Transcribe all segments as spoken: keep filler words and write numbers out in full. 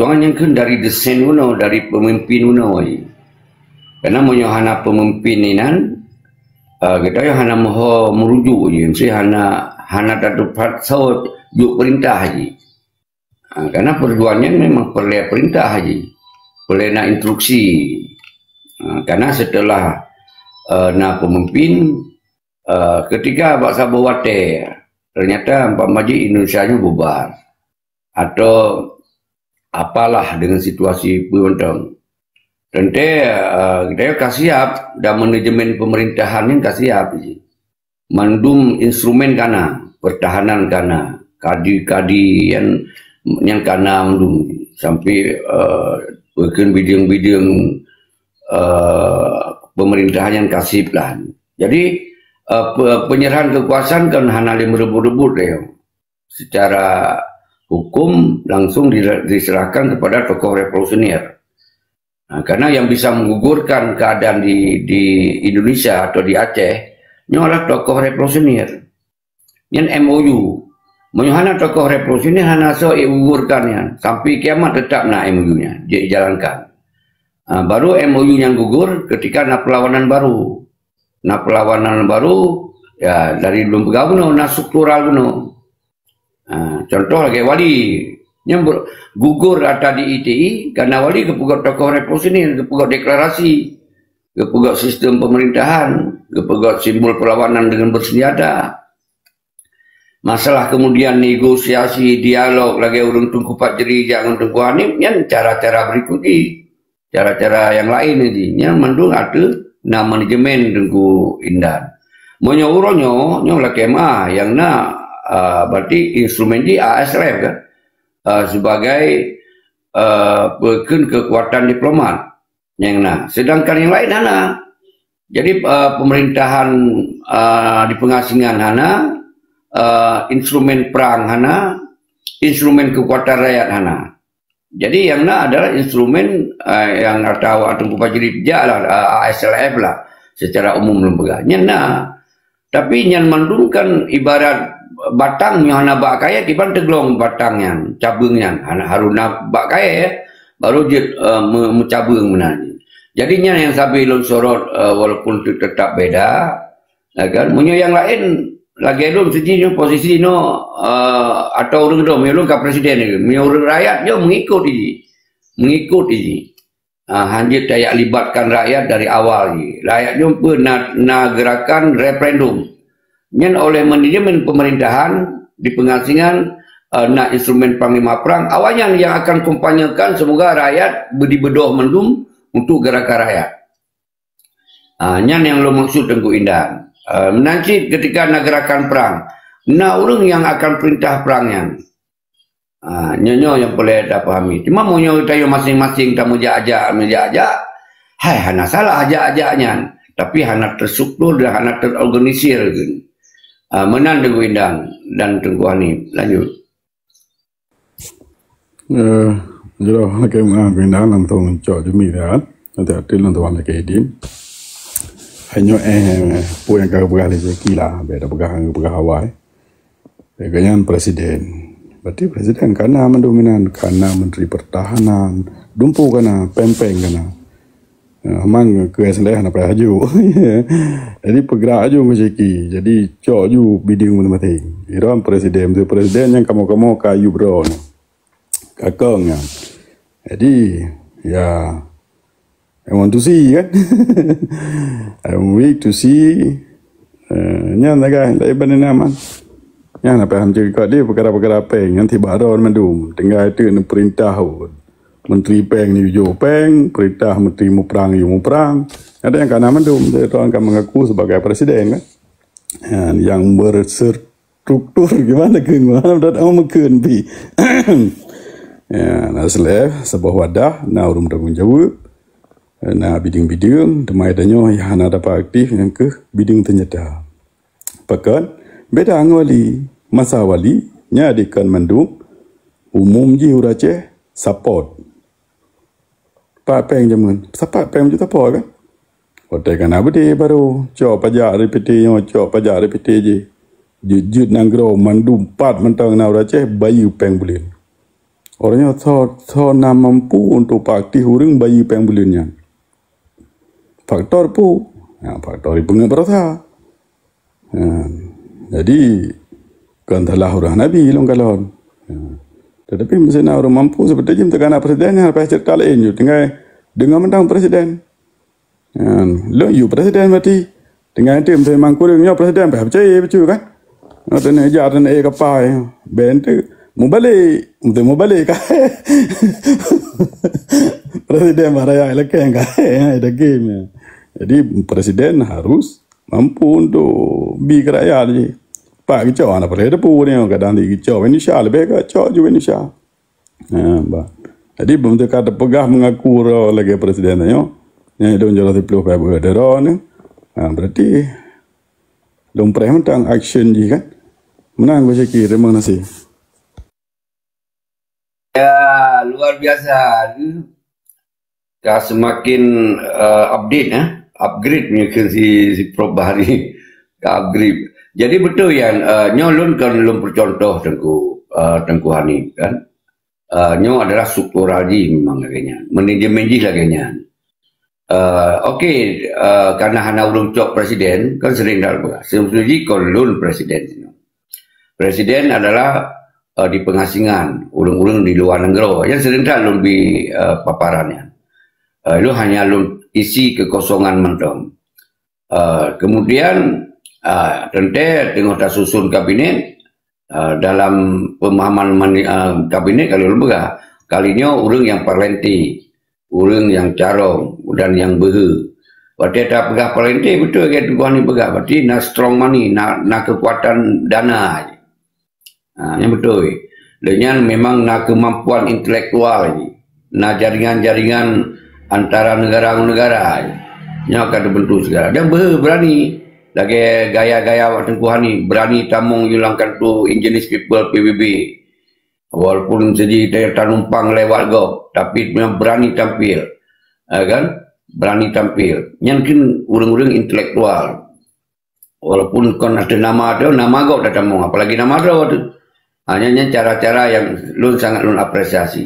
Tuan nyang kheun dari desain unoe, dari pemimpin unoe. Karena meunyoe hana pemimpin inan, uh, kita hana meuho merujuk je, mesti hana hana tatupat saut juk perintah je. Ha, karena perjuangan memang perlu perintah je. Perlu nak instruksi. Ha, karena setelah uh, na pemimpin, uh, ketika bak saboh watèe, ternyata empat majik Indonesia nyoe bubar. Atau apalah dengan situasi peue mantong. Teuntèe uh, kita ka siap dan manajemen pemerintahan nyan ka siap je. Mandum instrumen kana, pertahanan kana, kadi-kadi yang yang kana mandum sampai uh, bahkan bidang-bidang uh, pemerintahan yang kasib lah. Jadi uh, pe- penyerahan kekuasaan kan hana lé merebut-rebut dia. Secara hukum langsung di- diserahkan kepada tokoh revolusioner. Nah, karena yang bisa menggugurkan keadaan di di Indonesia atau di Aceh nyoe adalah tokoh revolusioner. Nyan M O U. Meunyoe hana tokoh revolusioner hana soe gugurkan nyan. Sampai kiamat tetap na M O U nyan dijalankan. Ha, baru M O U nyan gugur ketika na perlawanan baru. Na perlawanan baru ya dari lôn peugah bunoe na struktural bunoe. Ha, contoh lagèe wali. Nyan ber- gugur ata di I T I karena wali geupeugöt tokoh revolusioner, geupeugöt deklarasi, geupeugöt sistem pemerintahan, geupeugöt simbol perlawanan dengan bersenjata. Masalah kemudian negosiasi, dialog lagèe ureueng Teungku Fajri jak ngon Teungku Hanif, nyan cara-cara berikut jih. Cara-cara yang lain jih. Nyan mandum ateueh na manajemen Teungku Indan. Meunyoe uroe nyoe, nyoe lakèe meu'ah nyang na uh, berarti instrumen jih A S R F kan. Uh, sebagai uh, peukheun kekuatan diplomat nyang na. Sedangkan yang lain hana. Jadi uh, pemerintahan uh, di pengasingan hana, uh, instrumen perang hana, instrumen kekuatan rakyat hana. Jadi yang na adalah instrumen uh, yang atau atau pajri pijak lah uh, A S L F lah secara umum lembaga. Nyan na. Tapi nyan mandum kan ibarat batang nyoe hana bak kayèe, kiban teuglong batang nyan, cabeueng nyan hana haruna bak kayèe, baru jeuet uh, meucabeueng meunan. Jadi nyan yang sabe lôn sorot uh, walaupun tetap beda, ya kan? Meunyoe yang lain lagèe lôn siji nyoe posisi nyoe uh, atau ureueng dom, meunyoe lôn ka presiden, meunyoe ureueng rakyat nyoe mengikut iji, mengikut iji. Ha, hanjeuet tajak libatkan rakyat dari awal jih. Rakyat nyoe pun na, na gerakan referendum. Nyan oleh manajemen pemerintahan di pengasingan uh, na instrumen panglima perang. Awaknyan yang akan kampanyekan semoga rakyat beudibeudôh mandum untuk gerakan rakyat. Ha, nyan yang lôn maksud Teungku Indan. Uh, meunan cit ketika na gerakan perang, na ureueng yang akan perintah perang nyan. Ha, nyoe-nyoe nyang peureulèe tapahami. Cuma meunyoe geutanyoe maséng-maséng tameujak-jak, meujak-jak, hai hana salah jak-jak nyan. Tapi hana terstruktur dan hana terorganisir. Ha, meunan Teungku Indan dan Teungku Hanif. Lanjut. Eh, jroh lakèe meu'ah Teungku Indan langsung cok jumi dah. Hati-hati langsung lakèe idin. Hanyoe eh, peue nyang ka geupeugah lé Zaki lah, bèk tapeugah nyang geupeugah awai. Lagèe nyan presiden. Berarti presiden kana mandum inan, kana menteri pertahanan, dumpu kana, péng-péng kana. Aman keu S L F hana payah aju. Jadi peugerak aju ngon Zaki. Jadi cok ju bideueng masing-masing. Iran presiden, menteri presiden nyang kamoe-kamoe ka yub droe nyoe. Kakong nyan. Jadi ya I want to see kan. I'm weak to see. Uh, nyan lah kan, tapi benda nyaman. Nyan apa yang menjadi kat dia perkara-perkara peng yang tiba ada orang mandum. Tinggal itu nak perintah pun. Menteri peng ni ujo peng, perintah menteri muprang ujo muprang. Ada yang kana mandum, saya tu akan mengaku sebagai presiden kan. Ha, yang berserta struktur gimana ke mana dah tahu mungkin pi. Ya, nah seleh sebuah wadah na urung tanggung jawab. Na biding-biding temai tanyoe yang hana dapat aktif yang ke biding ternyata. Pakon beda ngon wali. Masa wali nya dikon mandum umum ji urang Aceh support. Pat péng jameun. Sapat péng meujeuet sapoe kan? Watèe ka na beudé barô, cok pajak dari piti nyoe, cok pajak dari piti jih. Jeuet-jeuet nanggroe mandum pat mantong na ureueng Aceh bayeue péng buleuen. Uroe nyoe soe, soe na mampu untuk peuaktif ureuëng bayeue péng buleuen nyan. Faktor peue? Ya, faktor ipeungeut beurasa. Ha. Jadi, kon salah ureuëng Nabi lôn kalon. Ha. Tetapi meusé na ureuëng mampu seperti jih, teuka na presiden, nyan leupah ceurita laén, tinggai deungoe mantong presiden. Nyan, lôn yue presiden berarti. Tinggai teuh meusé mangkureueng nyoe presiden, bah peucaya bacut kan. Nyoe teuh jak teuh eh kapai. Ben teuh mubalek, teuh mubalek ka. Presiden bah raya lakée ka. Ada game ya. Jadi presiden harus mampu untuk bi ke rakyat je. Pak geucok aneuk presiden pun ni kadang di geucok Indonesia lebih ke cok ju Indonesia. Ha, bah. Jadi, beutôi ka teupeugah mengaku uroe lagée presiden tanyoe, nyang idong jroh siplôh peuet droe ni. Ha, berarti lôn preh mantong action jih kan. Meunan Gus Syaki, terima kasih. Ya, luar biasa. Ka semakin uh, update, eh? Upgrade punya ke si, si Prof Bahari. Ka upgrade. Jadi betul ya, uh, nyoe lôn kan lôn percontoh Tengku, uh, Tengku Hanif kan. Uh, nyoe adalah struktural jih memang lagée nyan. Manajemen jih lagée nyan. Uh, Okey, uh, karena hana ureuëng cok presiden, kan sering dah berkata. Sebenarnya kon lôn presiden. Presiden adalah uh, di pengasingan, ureuëng-ureuëng di luar negara. Yang sering dah lôn bi uh, paparan nyan. Uh, lu hanya lôn isi kekosongan mantong. Uh, kemudian uh, teuntée teungoh tasusun kabinet, uh, dalam pemahaman mani, uh, kabinet kalau lôn peugah, kali nyoe ureuëng yang parlente, ureuëng yang carong dan yang behe. Watée tapeugah parlente betul ke tuan ni peugah, berarti na strong money, na, na kekuatan dana. Ha, yang betul. Dan nyan memang na kemampuan intelektual, na jaringan-jaringan antara negara ngon negara. Nyoe akan terbentuk segala. Dan behe berani lagée gaya-gaya awak Tengku Hanif, berani tamong yulang kantor Indigenous People P B B. Walaupun sejih dia tanumpang lewat gob, tapi dia berani tampil. Ha, kan? Berani tampil. Nyan kan ureuëng-ureuëng intelektual. Walaupun kon ada nama dia, nama gob dah tamong, apalagi nama dia tu. Hanya nyan cara-cara yang lun sangat lun apresiasi.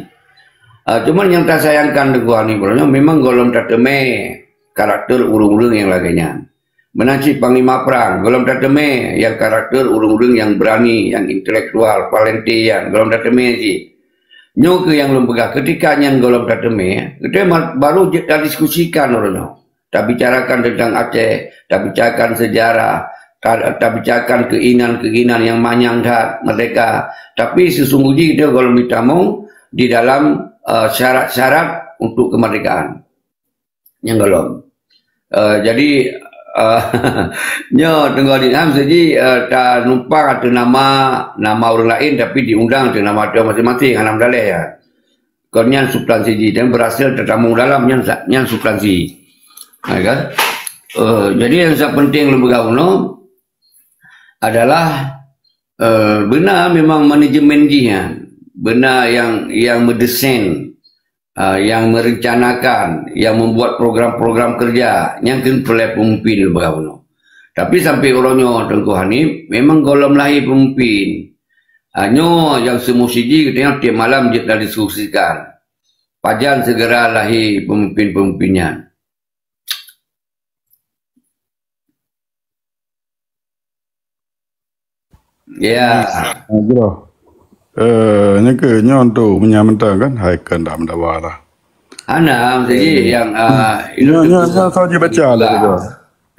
Uh, cuman yang tak sayangkan Tengku Hanif Ibrahim, memang golom tateumé karakter ureuëng-ureuëng yang lagée nyan. Meunan cit panglima perang, golom tateumé yang karakter ureuëng-ureuëng yang berani, yang intelektual, parlente nyan, golom tateumé cit. Nyoe keuh nyang lôn peugah, ketika nyan golom tateumé, kita baru tadiskusikan ureuëng nyoe. Tabicarakan tentang Aceh, tabicarakan sejarah, tabicarakan keinginan-keinginan yang manyang that merdeka. Tapi sesungguhnya kita golom ditamong di dalam uh, syarat-syarat untuk kemerdekaan. Nyang golom. Uh, jadi uh, nyoe tengok di dalam segi uh, ta numpang atau nama nama orang lain tapi diundang atau nama dia masing-masing alam daleh ya. Kon nyan substansi jih dan berhasil tetamu dalam nyan nyan substansi. Ha, kan? Uh, jadi yang sangat penting lubang adalah uh, benar memang manajemen jih ya. Benar yang yang mendesain, uh, yang merencanakan, yang membuat program-program kerja, yang kan perlu pemimpin lubang. Tapi sampai orang nyoe Tengku Hanif memang golom lahir pemimpin. Ha, nyoe nyang seumosiji geutanyoe tiep malam jeuet tadiskusikan. Pajan segera lahir pemimpin-pemimpin nyan. Ya. Jroh. Eh, nyang keu nyoe untuk menyamanta kan hai keu ndak mendawa lah. Hana, jadi yang uh, nyoe nyoe nyoe saja baca lah.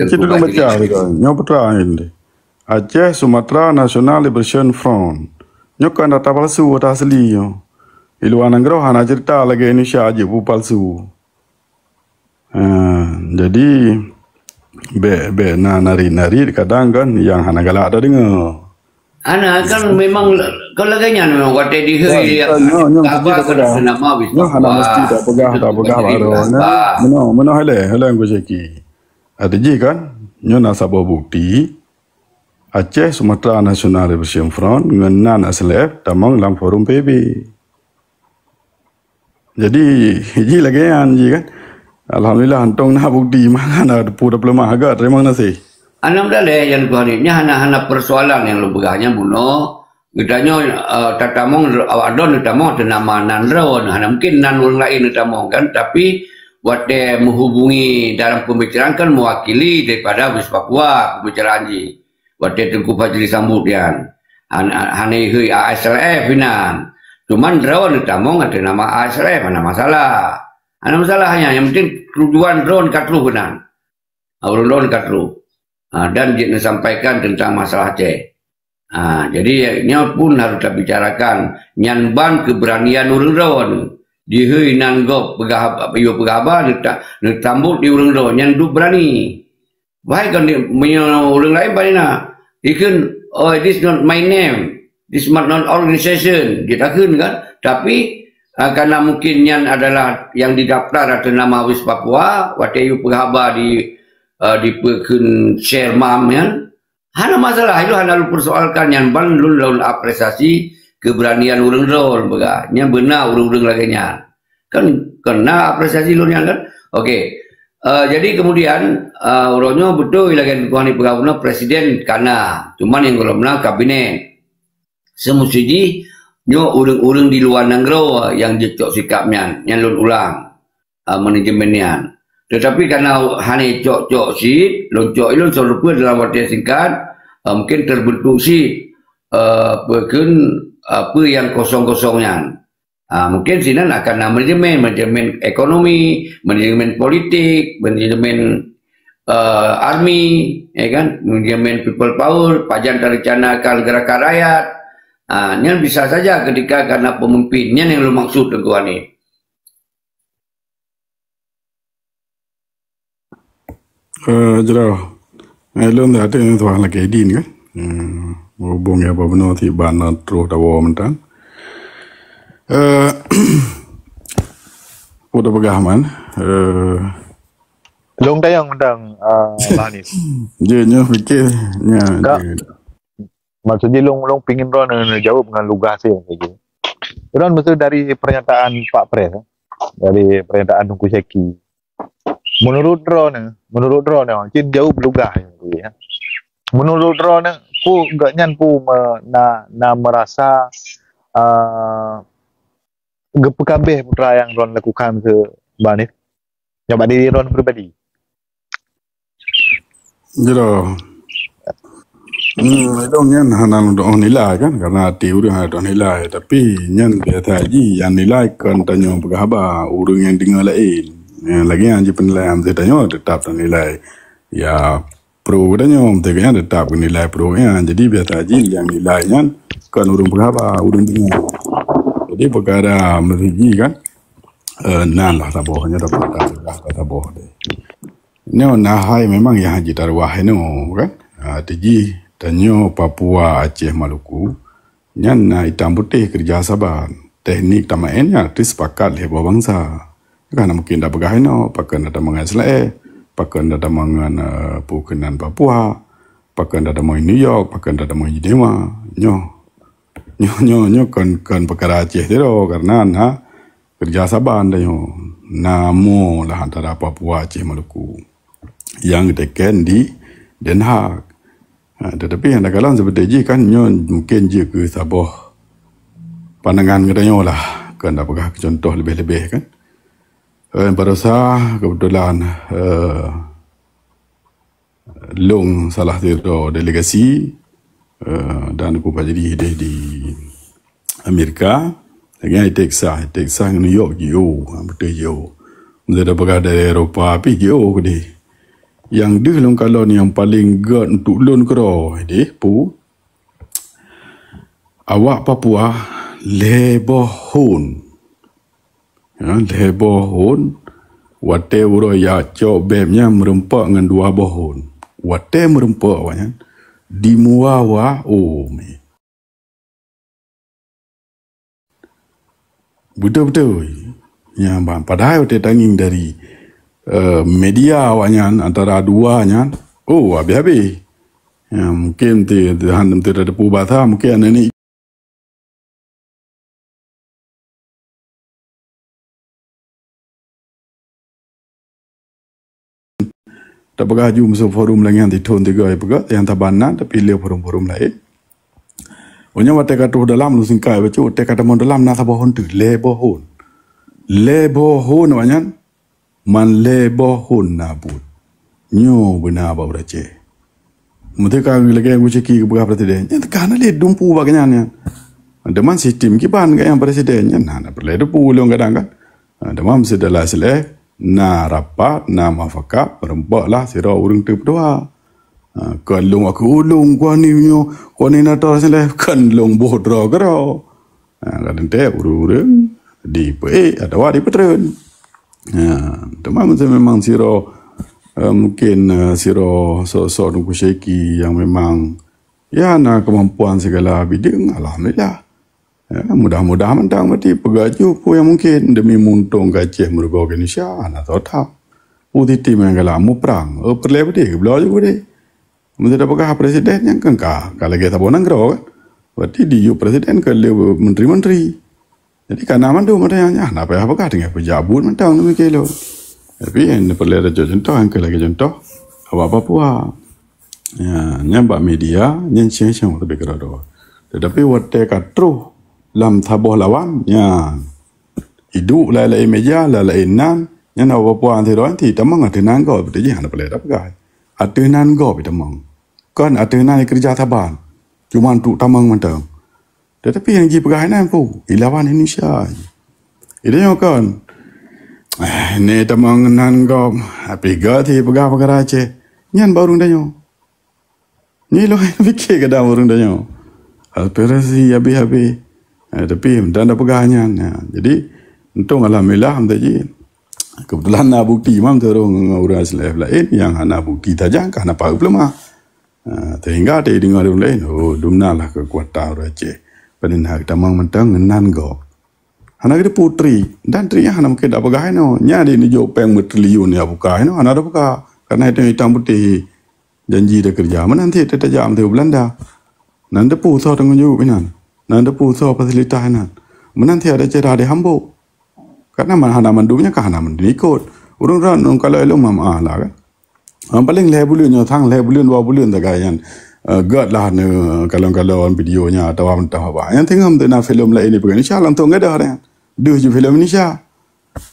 Cit dulu baca lah. Nyoe putra ini. Aceh Sumatra National Liberation Front. Nyoe kan data palsu, data asli nyoe. Di luar negara hana cerita lagi Indonesia aja bu palsu. Ha, jadi bek bek na nari-nari kadang kan yang hana galak ada dengar. Hana kan memang kalau laganya memang watai di hari yang nyoe nyoe nama wis nyoe hana mesti tak pegang tak pegang baru. Meno meno hele hele nggo ceki. Ada ji kan? Nyoe na saboh bukti. Aceh Sumatra National Liberation Front ngon nan S L F tamong lam forum P B. Jadi, ji lagée nyan ji kan. Alhamdulillah untông na bukti mangat na teupeu dapeuleumah agak terima kasih. Alhamdulillah yang Tuhan ini hana hana persoalan yang lubang bunoe Geutanyoe, eh, tatamong, awak droe neutamong ateueh nama nan droe, hana mungkin nan ureuëng laén neutamong kan, tapi watée meuhubungi dalam pembicaraan kan mewakili daripada Wis Papua pembicaraan jih. Watée Teungku Fajri sambot nyan, han-, hana hei A S L F inan. Cuman droe neutamong ateueh nama A S L F, hana masalah. Hana masalah nyan, yang penting tujuan droe ka troh keunan. Ureuëng droe ka troh. Ha, dan jeuet neusampaikan tentang masalah Aceh. Ha, jadi nyoe pun harus tabicarakan. Nyan ban keberanian ureuëng droe. Dihei nan gob peugah, yue peugah haba neuta-, neutambot di ureuëng droe nyan duek berani. Baik kan di, meunyoe ureuëng laén bak na, ikheun, "Oh, this not my name. This not, not organization." Jeuet takheun kan. Tapi, ah, karena mungkin nyan adalah yang didaftar atau nama Wis Papua, watée yue peugah haba di, ah, dipeukheun share mam nyan, hana masalah, itu hana lôn persoalkan, nyan ban lôn, lôn apresiasi keberanian ureuëng droe peugah. Nyan beuna ureuëng-ureuëng lagée nyan. Kan kena apresiasi lôn nyan kan? Okey. Eh, jadi kemudian, eh, uroe nyoe beutôi lagée tuan ni peugah bunoe presiden kana, cuman nyang gohlom na kabinet. Semusi jih nyoe ureuëng-ureuëng di luwa nanggroe nyang jicok sikap nyan, nyan lôn ulang, eh, manajemen nyan. Tetapi karena hana cok-cok sit, lôn cok ilôn serupa dalam waktu yang singkat, eh, mungkin terbentuk sit, eh, peukheun, apa yang kosong-kosong nyan. Ah, mungkin sinan akan na manajemen, manajemen ekonomi, manajemen politik, manajemen, eh, army, ya kan, manajemen people power, pajan tarencanakan gerakan rakyat. Ah, nyan bisa saja ketika karena pemimpin, nyan yang lôn maksud Teungku Hanif. Eh, jroh. Eh, lôn dah ada tuan lagi Aidin kan? Hmm, hubung ya apa benar ti ban terus dawa mentang. Eh, udah peugah man. Eh, Lôn tanyong mentang, ah, Bang Hanif. Je nyoe fikir nya. Kak, je. Maksud jih lôn, lôn pingin droeneuh neujaweueb ngon lugah asai saja. Droeneuh maksud dari pernyataan Pak Pres, eh, dari pernyataan Teungku Syaki. Menurut droeneuh, menurut droeneuh, cit jaweueb lugah, ya. Menurut droeneuh, peue gobnyan peue me-, na, na merasa, ah, geupeukabeh peue nyang droeneuh lakukan keu Bang Hanif? Nyoe bak diri droeneuh pribadi. Jroh. Hmm, ilôn nyan hana lôn nilai kan, karena até ureuëng hana lôn nilai. Tapi nyan biasa jih, nyang nilai kon tanyoe peugah haba, ureuëng nyang deungoe laén. Nyang lagée nyan jih penilaian tanyoe tetap tanilai. Ya, pro geutanyoe, beutôi nyan tetap nilai pro nyan. Jadi biasa jih nyang nilai nyan kon ureuëng peugah haba, ureuëng deungoe. Jadi peukara meuseuti kan, eh, nan lah saboh, nyoe dapat dah saboh deh. Nyoe na hai memang nyang hana jitaruwah inoe kan. Ha, teuh jih tanyoe Papua, Aceh, Maluku, nyan na itam putéh keureuja saban. Teknik tamaén nyan teusepakat lé boh bansa. Kan mungkin dak peugah inoe, pakon dak tamong ngon Israel, pakon dak tamong ngon, eh, peue keunan Papua, pakon dak tamong New York, pakon dak tamong Jenewa. Nyoe, nyoe, nyoe, nyoe kon, kon peukara Aceh sidroe, karena na keureuja saban tanyoe. Na mo lah antara Papua, Aceh, Maluku nyang geuteken di Den Haag. Ha, tetapi nyang takalon seperti jih kan nyoe mungkin jeuet keu saboh pandangan geutanyoe lah, kon dak peugah keu contoh leubeh-leubeh kan. Eh, baroesa kebetulan, eh, lôn salah sidroe delegasi, eh, dan Teungku Fajri deh di Amerika, lagée nyan i Texas, i Texas ngon New York jiôh, ha, beutôi jiôh. Meunyoe dak peugah dari Eropa pih jiôh keudeh. Nyang deuh lôn kalon nyang paleng gét untuk lôn keudroe deh peue, awak Papua lhée boh thon. Ya, lhée boh thon, watée uroe jak cok bom nyan meureumpok ngon dua boh thon. Watée meureumpok awaknyan, di muwa-wa, oh, mé. Beutôi-beutôi. Ya, ba-, padahai watée tangieng dari, eh, media awaknyan antara dua nyan, oh, habéh-habéh. Ya, mungkin ti, ti han, ti tateupeue basa, mungkin aneuk ni Tapeugah ju meusu forum lagée nyan di thon tiga ipeugah nyang taban na, tapi lé forum-forum laén. Meunyoe watèe ka troh dalam, lôn singkai bacut, watèe ka tamong dalam na saboh hon teuk, lhèe boh hon. Lhèe boh hon awaknyan, man lhèe boh hon na buet. Nyoe beuna bak ureueng Aceh. Meunteuk ka lagèe Gus Syeki geupeugah presiden, nyan teuka na lé dumpu bak gobnyan nyan. Teuma sistem kiban gobnyan presiden nyan, hana peureulèe dumpu lôn kadang kan. Ha, teuma meusidalai silèe, na rapat, na mufakat, meurumpok lah sidroe ureueng teupeutuha. Ha, kon lôn aku ulôn kuani nyoe, kuani na tos silèe, kon lôn boh droe keudroe. Ha, kadang teuh ureueng-ureueng dipeuék atawa dipeutreun. Ha, teuma meusti memang sidroe, eh, mungkin, eh, sidroe sosok Teungku Syeki nyang memang, ya, na kemampuan sigala bideueng, alhamdulillah. Ya, mudah-mudahan mantong berarti peugah ju peue nyang mungkin demi meuuntông keu Aceh meurugoe keu Indonesia, hana tho that. Peue sistem nyang galak muprang, oh, peureulèe beudé, geubloe ju beudé. Meunyoe tapeugah presiden nyang kan ka, ka lagèe saboh nanggroe kan. Berarti di yue presiden ka lé menteri-menteri. Jadi ka na mandum ada nyang, ah, na payah peugah tinggai peujabut mantong demikian lôn. Tapi nyang peureulèe tacok contoh, nyang keu lagèe contoh, awak Papua. Ya, nyan bak media, nyan siang-siang tapi keudroe-droe. Tetapi watèe ka troh lam saboh lawan, nyan iduek laén-laén meja, laén-laén nan, nyan awak Papua sidroe nyan tamong ateueh nan gob, beutôi jih hana peureulèe tapeugah. Ateueh nan gob tamong. Kon ateueh nan keureuja saban. Cuma untuk tamong mantong. Tetapi nyang jipeugah inan peue? Ilawan Indonesia. Ida nyoe kon. Eh, ni tamong nan gob. Tapi gati peugah peukara Aceh. Nyan bak ureueng tanyoe. Ni lôn pikir kadang ureueng tanyoe. Aspirasi habéh-habéh. Eh, tapi dan dah peugah nyan. Ya. Jadi, untung alhamdulillah, meuntah jih. Kebetulan na bukti, mam turun ngon ureueng asli laén yang hana bukti tajang, ka hana pahu peuleumah. Ha, sehingga tadeungoe lé ureueng laén, oh, dumna lah kekuatan ureueng Aceh. Padahai na tamong mantong ngon nan gob. Hana geuteupeue trik, dan trik nyan hana mungkin tapeugah inoe. Nyan di neujok péng meutriliun ya buka inoe, hana tabuka. Karena itu hitam putih janji dah kerja. Meunan cit tajak meuteumèe Belanda. Nan teupeue soe tanggong jaweueb inan. Nan teupeue soe fasilitas inan. Meunan cit ada cara dihambok. Karena man hana mandum nyan ka hana mandum ikot. Ureueng ran ngon kalau ilong mam ah lah kan. Yang paling lhèe buleuen nyoe, sang lhèe buleuen, dua buleuen sagai nyan. Eh, gèt lah neu kalon-kalon video nya atawa mentah apa. Yang tengah meuteuna filem lain dipeugah Indonesia langsung gadah nyan. Deuh ju filem Indonesia.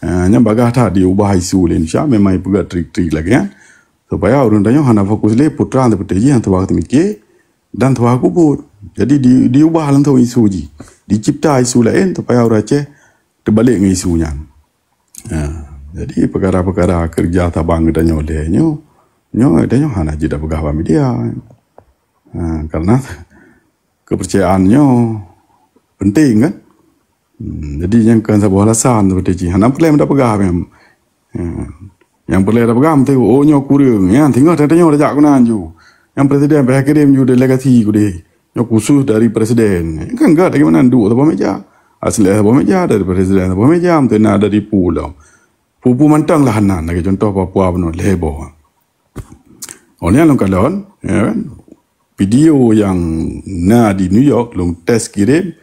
Eh, nyan bagah that diubah isu lé Indonesia, memang ipeugah trik-trik lagèe nyan. Supaya ureueng tanyoe hana fokus lé putra seperti jih yang tuha teumikir dan tuha kubur. Jadi di, diubah langsung isu jih. Dicipta isu lain supaya ureueng Aceh teubalik ngon isu nyan. Ha, jadi peukara-peukara keureuja saban geutanyoe lé nyoe, nyoe geutanyoe hana jeuet tapeugah bak media. Ha, karena kepercayaan nyoe penting kan? Hmm, jadi nyang kon saboh alasan seperti jih. Hana peureulèe tapeugah mem. Ha. Nyang peureulèe tapeugah meuteumèe, oh nyoe kureueng. Nyan tinggai tanyoe tajak keunan ju. Nyang presiden payah kirém ju delegasi keudeh. Nyoe khusus dari presiden. Kan gèt lagèe meunan duek saboh meja. Asli saboh meja, dari presiden saboh meja, meuteuna dari pulo. Peue-peue mantong lah nan, lagèe contoh Papua bunoe lhèe boh. Oh nyan lôn kalon, ya kan? Video nyang na di New York, lôn tes kirém,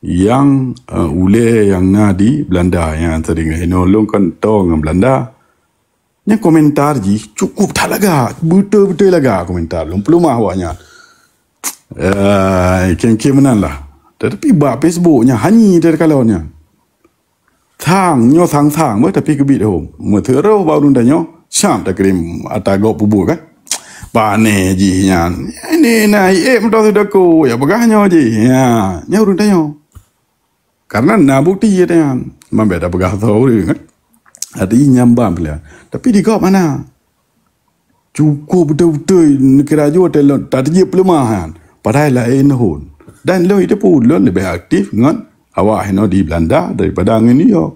nyang, eh, ulèe nyang na di Belanda, nyang sering inoe lôn kan toe ngon Belanda. Nyan komentar jih cukup that lagak, beutôi-beutôi lagak komentar lôn peuleumah awaknyan. Eh, kém-kém meunan lah. Tetapi bak Facebook nyan hana teukalon nyan. Sang nyoe sang-sang beuh tapi keubiet hom. Meuteurôh bak ureueng tanyoe, siap takirém ata gob peubuet kan. Pané jih nyan. Ini na ié meutoh sidako, ya peugah nyoe jih. Ya, nyoe ureueng tanyoe. Karena na bukti ya nyan. Mambet dah peugah tho ureueng kan. Hati nyambam pilihan. Tapi di gob mana? Cukup beutôi-beutôi neukira jua teuh lôn, tateujeuet peuleumah nyan. Padahai laén hon. Dan lôn itu pun lôn leubeh aktif ngon awak hinoe di Belanda daripada ngon New York.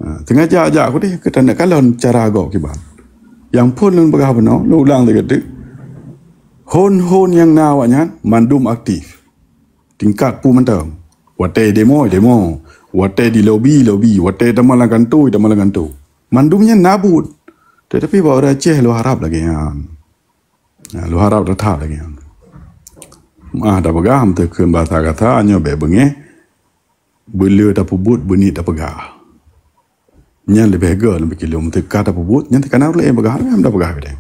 Ha, sengaja jak aku deh, keu taneuk kalon cara gob kiban. Nyang phon lôn peugah bunoe, lôn ulang lagèe teuk. Hon-hon nyang na awaknyan mandum aktif. Tingkat peue mantong. Watèe demo, demo. Watèe di lobi, lobi. Watèe tamong lam kantô, tamong lam kantô. Mandum nyan na buet. Tetapi bak ureueng Aceh lôn harap lagèe nyan. Nah, lôn harap that-that lagèe nyan. Meu'ah tapeugah, meuteukheun bahasa kata, nyoe bèk beungèh. Beuleu tapeubuet, beuniet tapeugah. Nyan leubeh göt lom pikir lôn, meuteuka tapeubuet, nyan teuka na ureueng laén peugah, nyan tapeugah bidang.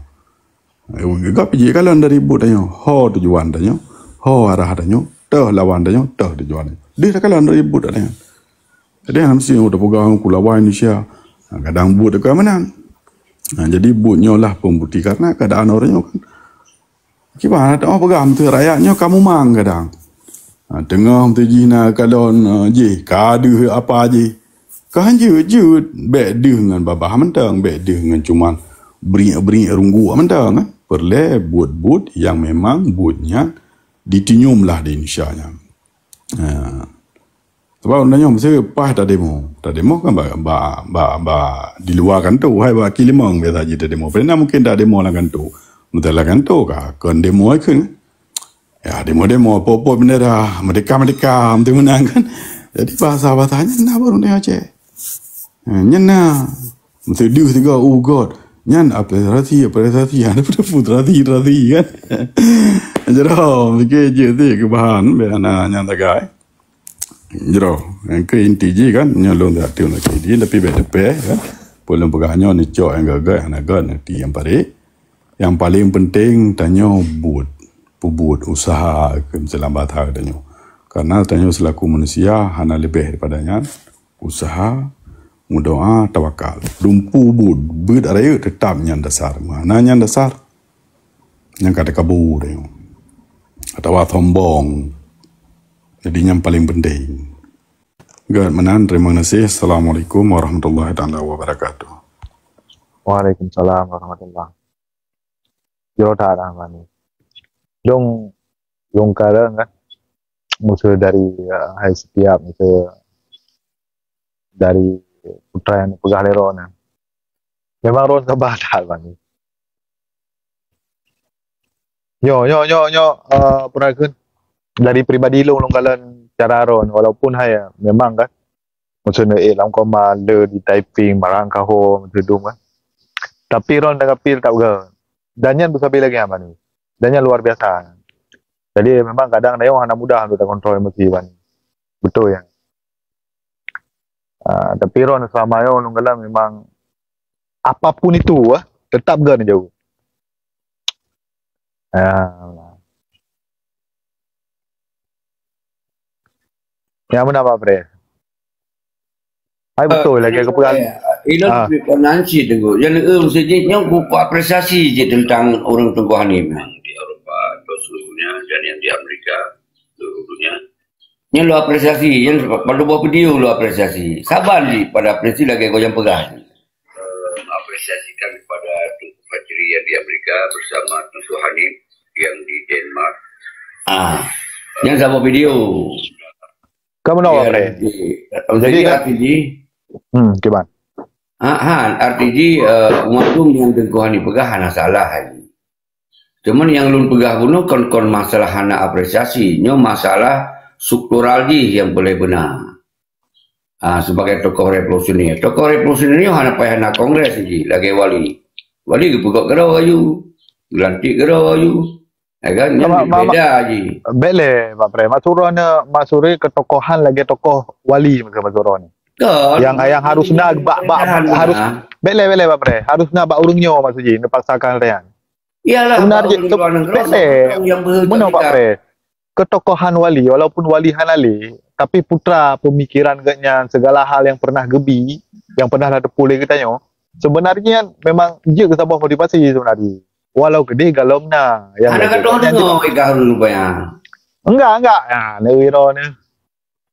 Eh, gop jih kalon dari buet tanyoe, ho tujuan tanyoe, ho arah tanyoe, Toh lawan tanyoe, toh tujuan tanyoe. Deuh takalon ribut ada nyan. Jadi hana meusti nyoe tapeugah ku lawan Indonesia. Ha, kadang buet ka meunan. Ha, jadi buet nyoe lah pembukti karena keadaan orang nyoe kan. Kiban hana teupeugah meuteuk rakyat nyoe ka mumang kadang. Ha, teungoh meuteuk jih na kalon, eh, jih, ka deuh apa jih. Ka han jeuet-jeuet, bèk deuh ngon babah mantong, bèk deuh ngon cuman beriek-beriek rungguk mantong, eh. Peureulèe buet-buet nyang memang buet nyan ditinyum lah di Indonesia nyan. Ha. Sebab ureueng nyoe mesti paih tademo. Tademo kan ba, ba, ba, ba di luwa kanto, hai ba Kilimong biasa jih tademo. Pernah mungkin tademo lam kanto. Meuteuk lam kanto ka, kon demo ai kheun. Ya, demo-demo, pop-pop bendera, merdeka-merdeka, meuteuk meunan kan. Jadi bahasa-bahasa nyan na baru di Aceh. Ha, nyan na. Meuteuk deuh tiga, oh God. Nyan apresiasi, apresiasi. Ada pun terasi, terasi kan. Jero, mikir je tu keubahan, biar anak nyan tagai. Jero, yang ke inti ji kan, nyoe lôn dak tiun lagi. Dia tapi bèk teupeh kan. Pun lôn peugah nyoe ni cok nyang gagai, hana gat nanti nyang parit. Yang paling penting tanyoe buet, peubuet usaha keu seulambat hai tanyoe. Karena tanyoe selaku manusia hana leubeh daripada nyan, usaha, meudoa, tawakal. Dumpu buet, buet rayeuk tetap nyan dasar. Mana nyan dasar? Nyang ka teukabu tanyoe. Atawa sombong. Jadi nyan paling penting. Gét meunan, terima kasih. Assalamualaikum warahmatullahi taala wabarakatuh. Waalaikumsalam warahmatullahi. Jroh that lah mani. Dong lôn kalon kan. Musoh dari, eh, hai setiap musoh dari putra nyang peugah lé droeneuh. Memang droeneuh sabar that mani. Nyoe, nyoe, nyoe, nyoe, eh, peue na kheun? Dari pribadi lôn, lôn kalon cara droeneuh, walaupun hai memang kan, maksudnya, eh, lam koma le di typing, barang kaho, maksud dum kan. Tapi droeneuh tapi tetap ga. Dan nyan beusabe lagèe nyan mani. Dan nyan luar biasa. Jadi memang kadang nyoe hana mudah untuk takontrol emosi mani. Betul ya. Ah, tapi droeneuh selama nyoe lôn kalon memang apapun itu, ah, tetap ga neujaweueb. Ah. Nyang meunan Pak Pres. Hai betul lagèe geupeugah. Ilôn peunan cit teungku. Nyang leueu meuseujid nyoe ku, ku apresiasi cit teuntang ureueng Teungku Hanim. Di Eropa dan seluruhnya dan yang di Amerika, seluruh dunia. Nyan lôn apresiasi, nyan padub boh video lôn apresiasi. Saban jih pada apresiasi lagèe gobnyan peugah. Eh, mengapresiasikan kepada Teuku Fajri yang di Amerika bersama Teuku Hanif yang di Denmark. Ah, nyan saboh video. Ka meunoe Pak Pres. Jadi arti jih, Hmm, kiban. Ha, ha, arti jih, eh, umat tu yang Teuku Hanif peugah hana salah lagi. Cuman nyang lôn peugah bunoe kon, kon masalah hana apresiasi, nyoe masalah struktural jih nyang peureulèe beuna. Ah, sebagai tokoh revolusioner. Tokoh revolusioner nyoe hana payah na kongres jih lagèe wali. Wali geupeugöt keudroe aju, geulantik keudroe aju. Ya kan? Nyan beda jih. Bèk lé Pak Pres. Maksud droeneuh, maksud droeneuh ketokohan lagèe tokoh wali maksud droeneuh. Kan? Yang, yang harus na bak, bak, harus, bèk lé, bèk lé Pak Pres. Harus na bak ureueng nyoe maksud jih, neupaksakan lagèe nyan. Iyalah, Sebenarnya, bèk lé. Meunoe Pak Pres. Ketokohan wali, walaupun wali hana lé, tapi putra pemikiran geuh nyan, segala hal yang pernah geubi, yang pernah na teupeu lé geutanyoe, sebenarnya memang jeuet keu saboh motivasi sebenarnya. Walau keudeh galom na. Yang hana gadoh deungoe Ika Harun rupanya. Enggak, enggak. Ha, neuwiro ni.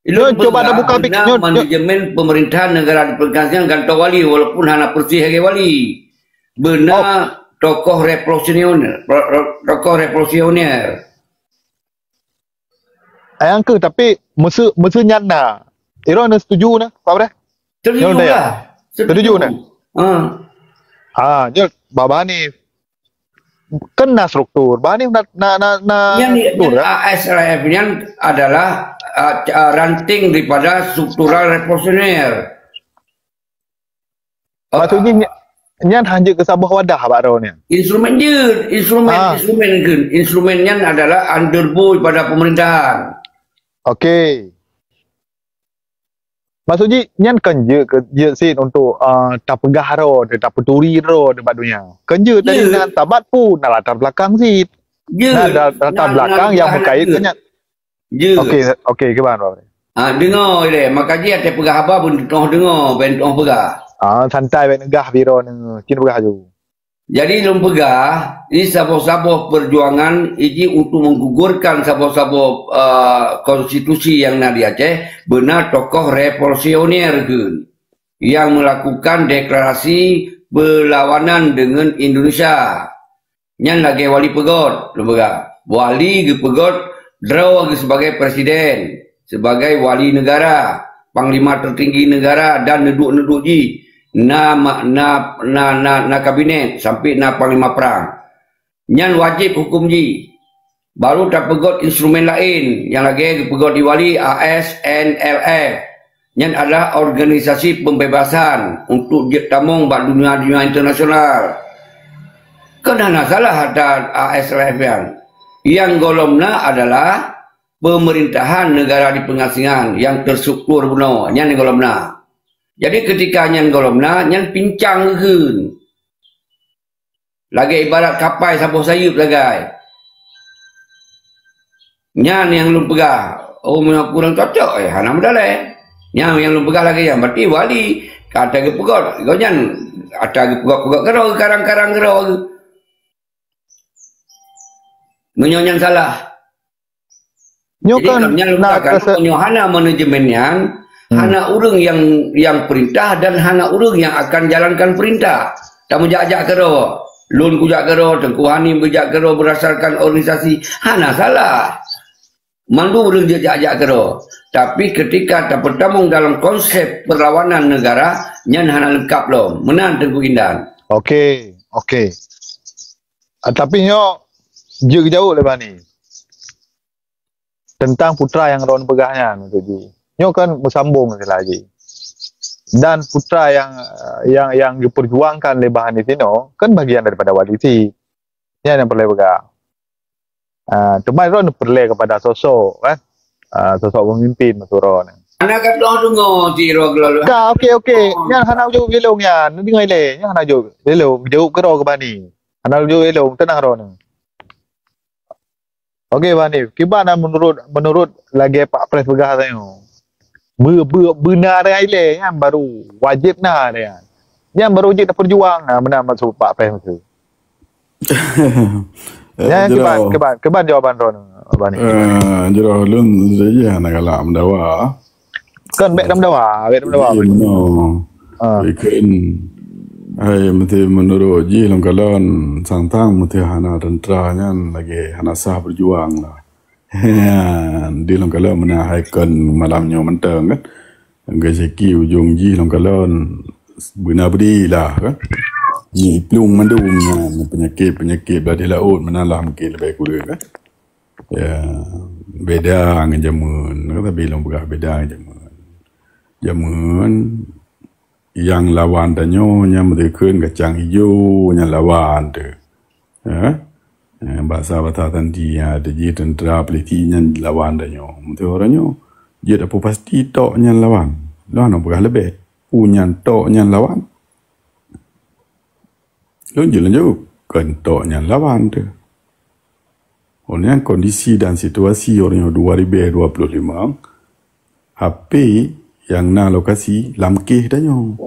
Ilôn cuba dah buka pik nyoe manajemen pemerintahan negara di Pekanbaran kantor wali walaupun hana bersih lagi wali. Benar tokoh revolusioner, tokoh revolusioner. Ayang ke tapi mese mese nyan na. Iro na setuju na, Pak Breh? Setuju lah. Setuju na. Ha. Ha, nyoe Baba ni kena struktur. Bani na na na, na yang, struktur, yang kan? A S R F nyan adalah uh, ranting daripada struktural revolusioner. Maksudnya nyan hanya ke sabuah wadah bak rau ni. Instrumen je, instrumen, ah. Instrumen ke, instrumen nyan adalah underbow pada pemerintahan. Okey. Maksud jih nyan kan jeuet ke jeuet sit untuk uh, tapeugah droe, tapeturi droe bak dunia. Kan jeuet tadi na tabat pun na latar belakang sit. Na latar belakang yang berkait dengan. Je. Okey, okey, kiban, Pak. Ah, deungoe ilèe, maka jih watèe peugah haba beutôi deungoe, bèk tu'oh peugah. Ah, santai bèk neugah biro ni, cit peugah ju. Jadi lôn peugah, di saboh-saboh perjuangan iji untuk menggugurkan saboh-saboh, eh, konstitusi nyang na di Aceh, beuna tokoh revolusioner kheun nyang melakukan deklarasi perlawanan dengan Indonesia. Nyan lagèe Wali Peugot, lôn peugah. Wali geupeugöt droe geuh sebagai presiden, sebagai wali negara, panglima tertinggi negara dan neuduek-neuduek jih na ma-, na, na, na, na kabinet sampai na panglima perang. Nyan wajéb huköm jih. Baru tapeugöt instrumen laén nyang lagèe geupeugöt di Wali A S N L F. Nyan adalah organisasi pembebasan untuk jeuet tamong bak dunia-dunia internasional. Kan hana salah ata A S N L F nyan. Nyang gohlom na adalah pemerintahan negara di pengasingan nyang terstruktur bunoe, nyan nyang gohlom na. Jadi ketika nyan gohlom na, nyan pincang kheun. Lagèe ibarat kapai saboh sayeup sagai. Nyan nyang lôn peugah, oh, meunyoe kurang cocok, eh, hana meudalèh. Nyan nyang lôn peugah lagèe nyan, berarti wali ka ata geupeugöt, gobnyan ata geupeugöt-peugöt keudroe, geukarang-karang keudroe. Meunyoe nyan salah. Nyoe jadi kan nyan lôn na katakan, kese- meunyoe hana manajemen nyan, hmm, hana ureueng nyang, nyang perintah dan hana ureueng nyang akan jalankan perintah. Tameujak-jak keudroe, lôn kujak keudroe, Teungku Hani beujak keudroe berdasarkan organisasi, hana salah. Mandum ureueng jeuet jak-jak keudroe. Tapi ketika tapeutamong dalam konsep perlawanan negara, nyan hana leungkap lom. Meunan Teungku Indan. Okey, okey. Ah, tapi nyoe jeuet geujaweueb lé Bani. Tentang putra nyang droeneuh peugah nyan, maksud jih. Nyoe kan beusambong sila jih. Dan putra nyang, nyang, nyang geupeurjuangkan lé Bani sinoe kan bagian daripada wali sit. Nyan nyang peureulèe peugah. Ah, teuma droeneuh peureulèe keupada sosok, kan? Ah, sosok pemimpin meusuro nyan. Hana ka troh deungoe ti droe geulalu. Ka, okey, okey. Nyan hana jaweueb lé lôn nyan. Deungoe lé, nyan hana jaweueb lé lôn. Jaweueb keudroe keu Bani. Hana jaweueb lé lôn, teunang droeneuh. Okey, Bani. Kiban na menurut, menurut lagèe Pak Pres peugah tadi nyoe. Be-, be-, beuna raya ilèe nyan baru wajéb na nyan. Nyan baru jeuet tapeujuang, ha, meunan maksud Pak Pres tu. Eh, ya, jroh. Kiban, kiban, kiban jawaban droeneuh, Bani. Eh, jroh lôn saja hana galak meudawa. Kan bèk meudawa, bèk meudawa. Iya, benar. Ah. Ikheun, hai, meusti menurut jih lôn kalon, sang-sang meusti hana teuntara nyan lagèe hana sah berjuang lah. Di lôn kalon meunan hai kon malam nyoe mantong kan. Geusiki ujong jih lôn kalon beuna beudé lah kan. Nyi iplueng mandum nyan peunyakét-peunyakét blah di laôt meunan lah mungkin leubeh kureueng kan. Ya, beda ngon jameun. Kan tapi lôn peugah beda ngon jameun. Jameun nyang lawan tanyoe nyan meuteukheun kacang ijo nyan lawan teuh. Ya. Eh, basa-basa tandi nyan teuh jih teuntara polisi nyan lawan tanyoe. Meuteukheun uroe nyoe jeuet apa pasti tok nyan lawan. Lôn hana peugah leubeh. Peue nyan tok nyan lawan? Lôn jeuet lôn jaweueb, kon tok nyan lawan teuh. Oleh nyan kondisi dan situasi uroe nyoe dua ribèe dua puluh lima, H P nyang na lokasi lam kéh tanyoe.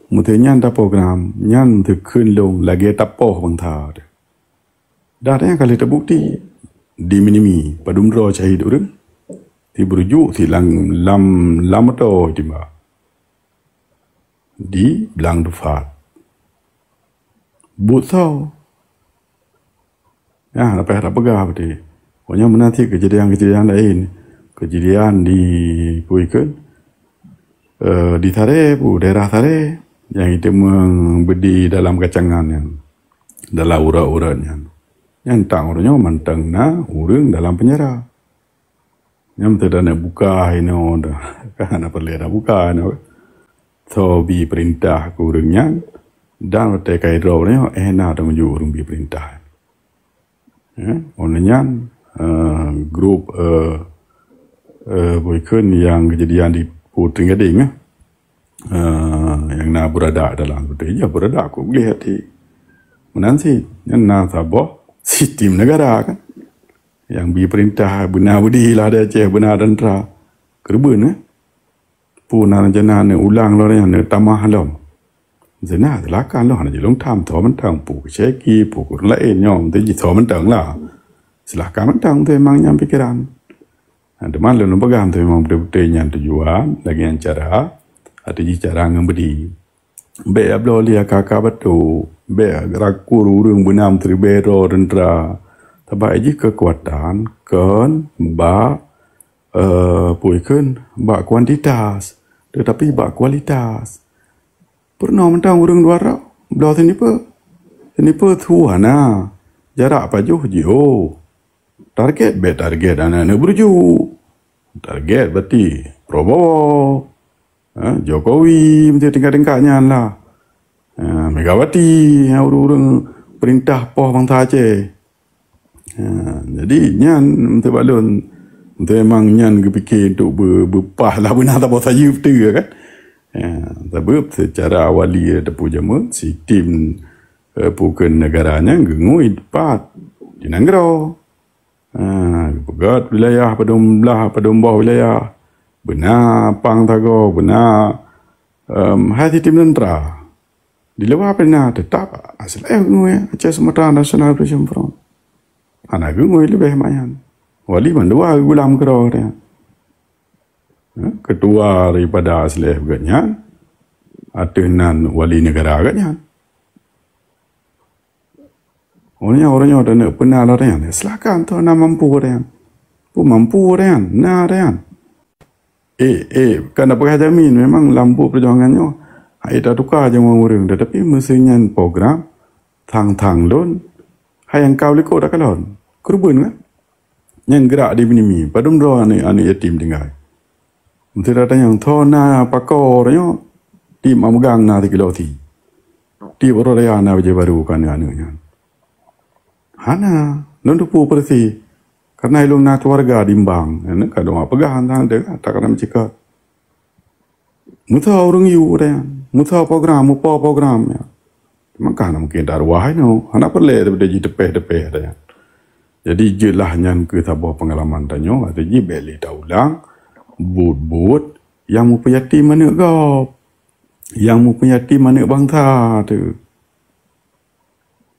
Meuteunyan taprogram, nyan teukheun lôn lagèe tapoh bansa teuh. Dan nyan ka lheueh teubukti di Minimi, padum droe syahid ureueng, sibeureujuk silang lam, lam moto timba di Blang Dufat. Buet soe? Nah, leupah tapeugah berarti. Pokoknya meunan cit keujadian-keujadian laén. Keujadian di, peue kheun, eh, di Saré pu, daerah Saré, nyang iteumeung beudé dalam kacangan nyan, dalam urat-urat nyan. Nyan tang uroe nyoe mantong na ureueng dalam penjara. Nyan meuteudeh na buka inoe dah. Kan hana peureulèe na buka inoe. Soe bi peurintah keu ureueng nyan, dan watèe ka idrob nyoe, eh, na tanggung jaweueb ureueng bi peurintah. Ya, oleh nyan, eh, grup, eh, eh, boikon nyang keujadian di Putri Gading, eh, eh, nyang na beuradak dalam, beutôi je beuradak kok gleh hati. Meunan cit, nyan na saboh sistem negara kan. Nyang bi peurintah beuna beudé lah di Aceh, beuna teuntara. Keureubeuen, eh? Peue na rencana neuulang lom nyan, neutamah lom. Zina silakan lom, hana jilong tham, tho mantong, peue keu Syeki, peue keu ureueng laén nyoe, teuji tho mantong lah. Silakan mantong, teu memang nyan pikeran. Nah, teuma lôn peugah teu memang beutôi-beutôi nyan tujuan, lagèe nyan cara, ateuh jih cara ngon beudé. Bèk bloe lé aka-aka batuk, bèk rakor ureueng beunam siribèe droe teuntara. Sabab jih keukuatan kon bak, eh, peue kheun, bak kuantitas, tetapi bak kualitas. Peurunoe mantong ureueng dua droe, bloe sinipeue. Sinipeue su hana, jarak pajoh jiôh. Target bèk target aneuk-aneuk beurujuk. Target berarti Prabowo, ha, Jokowi, mesti tingkat-tingkat nyan lah. Ha, Megawati, ha, ureueng-ureueng peurintah poh bansa Aceh. Ha, jadi nyan, untuk bak lôn, untuk memang nyan geupike untuk be-, beupah lah beuna saboh sayeup tu kan. Ha, sabab secara awali teupeu jameun, si tim, eh, peue kheun negara nyan geungui pat di nanggroe. Ha, geupeugöt wilayah padum blah, padum boh wilayah. Beuna pang sagoe, beuna, em, hai sistem teuntara. Di luwa pih na, tetap asal eh geungui Aceh Sumatra National Liberation Front. Hana geungui leubeh mak nyan. Wali mandua geugulam keudroe nyan. Ha, ketua daripada asal eh geuh nyan, ateueh nan wali negara geuh nyan. Ureueng nyoe, ureueng nyoe taneuk peuna lagèe nyan. Silakan, toh na mampu lagèe nyan. Peue mampu lagèe nyan, na lagèe nyan. Eh, eh, kan na peugah jamin, memang lam buet peujuangan nyoe, hai tatuka jameun ureueng, tetapi meuseu nyan program, thang-thang lôn, hai nyang ka u likot takalon. Keureubeuen kan? Nyang geurak di Bumi, padum droe aneuk, aneuk yatim tinggai. Meuseu tatanyong, toh na pakon nyoe, tiep meumeugang na sikilo sie. Tiep uroe raya na bajèe baru keu aneuk-aneuk nyan. Hana, lôn teupeu peureusi. Kareuna lôn na keuluwarga di Mbang. Aneuk ka dong peugah hana deuh, takana meucikot. Meusoe ureueng yue nyan, meusoe program, mupo program nyan. Maka hana mungken taruwah inoe, hana peureulèe daripada jiteupeh-teupeh nyan. Jadi jeuet lah nyan keu saboh peungalaman tanyoe, ateueh jih bèk lé taulang buet-buet nyang meupeuyatim aneuk gob, nyang meupeuyatim aneuk bansa teuh.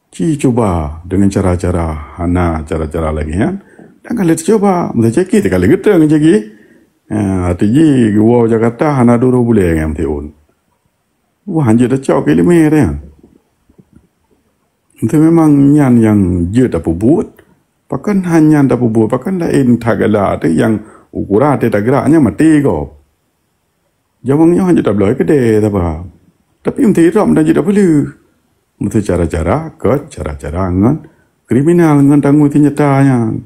Ci cuba deungon cara-cara hana cara-cara lagèe nyan. Dan ka lheueh teucuba, meusaja ki teuka lheueh geutrön saja ki. Ha, ateueh jih geuwoe Jakarta hana duroh buleuen nyan meusiôn. Wah, hanjeuet tacok keu ileumèe nyan. Meuseu memang nyan nyang jeuet tapeubuet, pakon hana nyan tapeubuet, pakon laén that galak teuh nyang ukuran teuh tagrak nyan maté gob. Jamong nyoe hana tabloe keudè saban. Tapi meusirop dan jeuet tapeuleueh. Meuseu cara-cara, kon cara-cara ngon kriminal ngon tanggong seunjata nyan.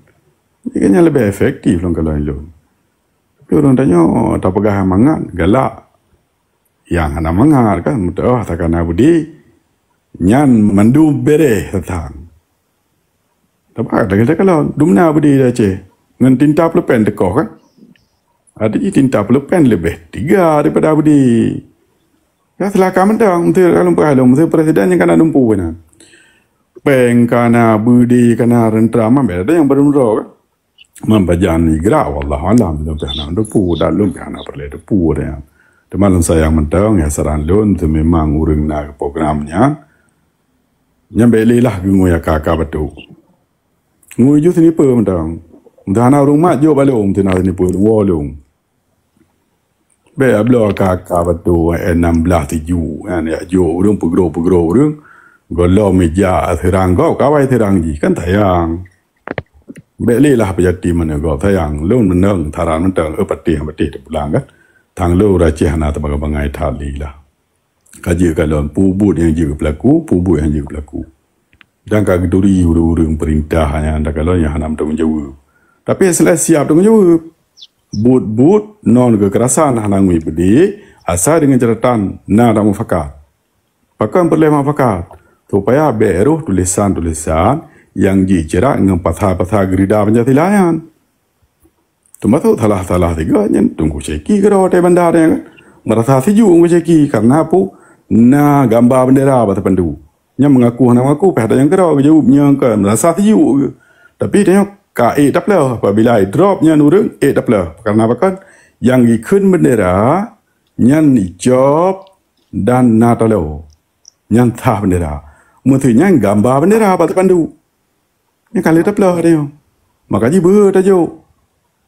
Jadi kan nyan leubeh efektif lom kalon lôn. Tapi ureueng tanyoe tapeugah mangat, galak. Nyang hana mangat kan, meutuah takana beudé, nyan mandum bereh teuntang. Tapi lagèe takalon, dumna beudé di Aceh ngon tinta pulpen teukoh kan. Ada jih tinta pulpen leubeh tiga daripada beudé. Ya, silakan mantong, meuseu kalon peurah lôn, meuseu presiden nyang kana dumpu keunan. Pèng kana, beudé kana, reuntra, man beda nyang beureuntro kan. Man pajan jigrak, wallahu alam, lôn pih hana dumpu, dan lôn pih hana peureulèe dumpu nyan. Teuma lôn sayang mantong, ya saran lôn, meuseu memang ureueng na program nyan, nyan bèk lé lah geungui aka-aka batuk. Ngui ju sinipeue mantong. Meuseu hana ureueng mat jok bak lôn, meuseu na sinipeue, woe lôn. Bèk bloe aka-aka batuk, eh, enam belas tujuh, kan, jak jok ureueng, peugroe-peugroe ureueng. Gohlom ija seurang gob, kawai seurang jih, kan sayang. Bèk lé lah peuyatim aneuk gob, sayang. Lôn meunang, tharan mantong, eh, patéh-patéh teupulang kan. Tang lôn ureueng Aceh hana teubangai-bangai that lé lah. Ka jeuet kalon, peue buet nyang jeuet geupeulaku, peue buet nyang jeuet geupeulaku. Dan ka geuturi ureueng-ureueng peurintah nyan takalon nyang hana meutanggung jaweueb. Tapi seulah siap tanggung jaweueb. Buet-buet non keukerasan hana ngui beudé, asai deungon catatan na dak mufakat. Pakon peureulèe mufakat? Supaya bèk rôh tulésan-tulésan nyang jiceureueng ngon pasal-pasal geurida Pancasila nyan. Teumasok salah-salah sigoe nyan Teungku Syeki keudroe watèe banda nyan kan. Meurasa sijuek Teungku Syeki kareuna peue? Na gamba bendera bak sipandu. Nyan meungaku hana meungaku, pih ada nyang keudroe geujaweueb nyan kan meurasa sijuek geuh. Tapi tanyoe ka ék taplôh. Apabila drop nyan ureuëng ék taplôh. Karena pakon? Nyang jikheun bendera nyan icop dan na talo. Nyan sah bendera. Meuseu nyan gamba bendera bak teupanduk. Nyan ka lheueh taplôh tanyoe. Maka jibeuhe tajok.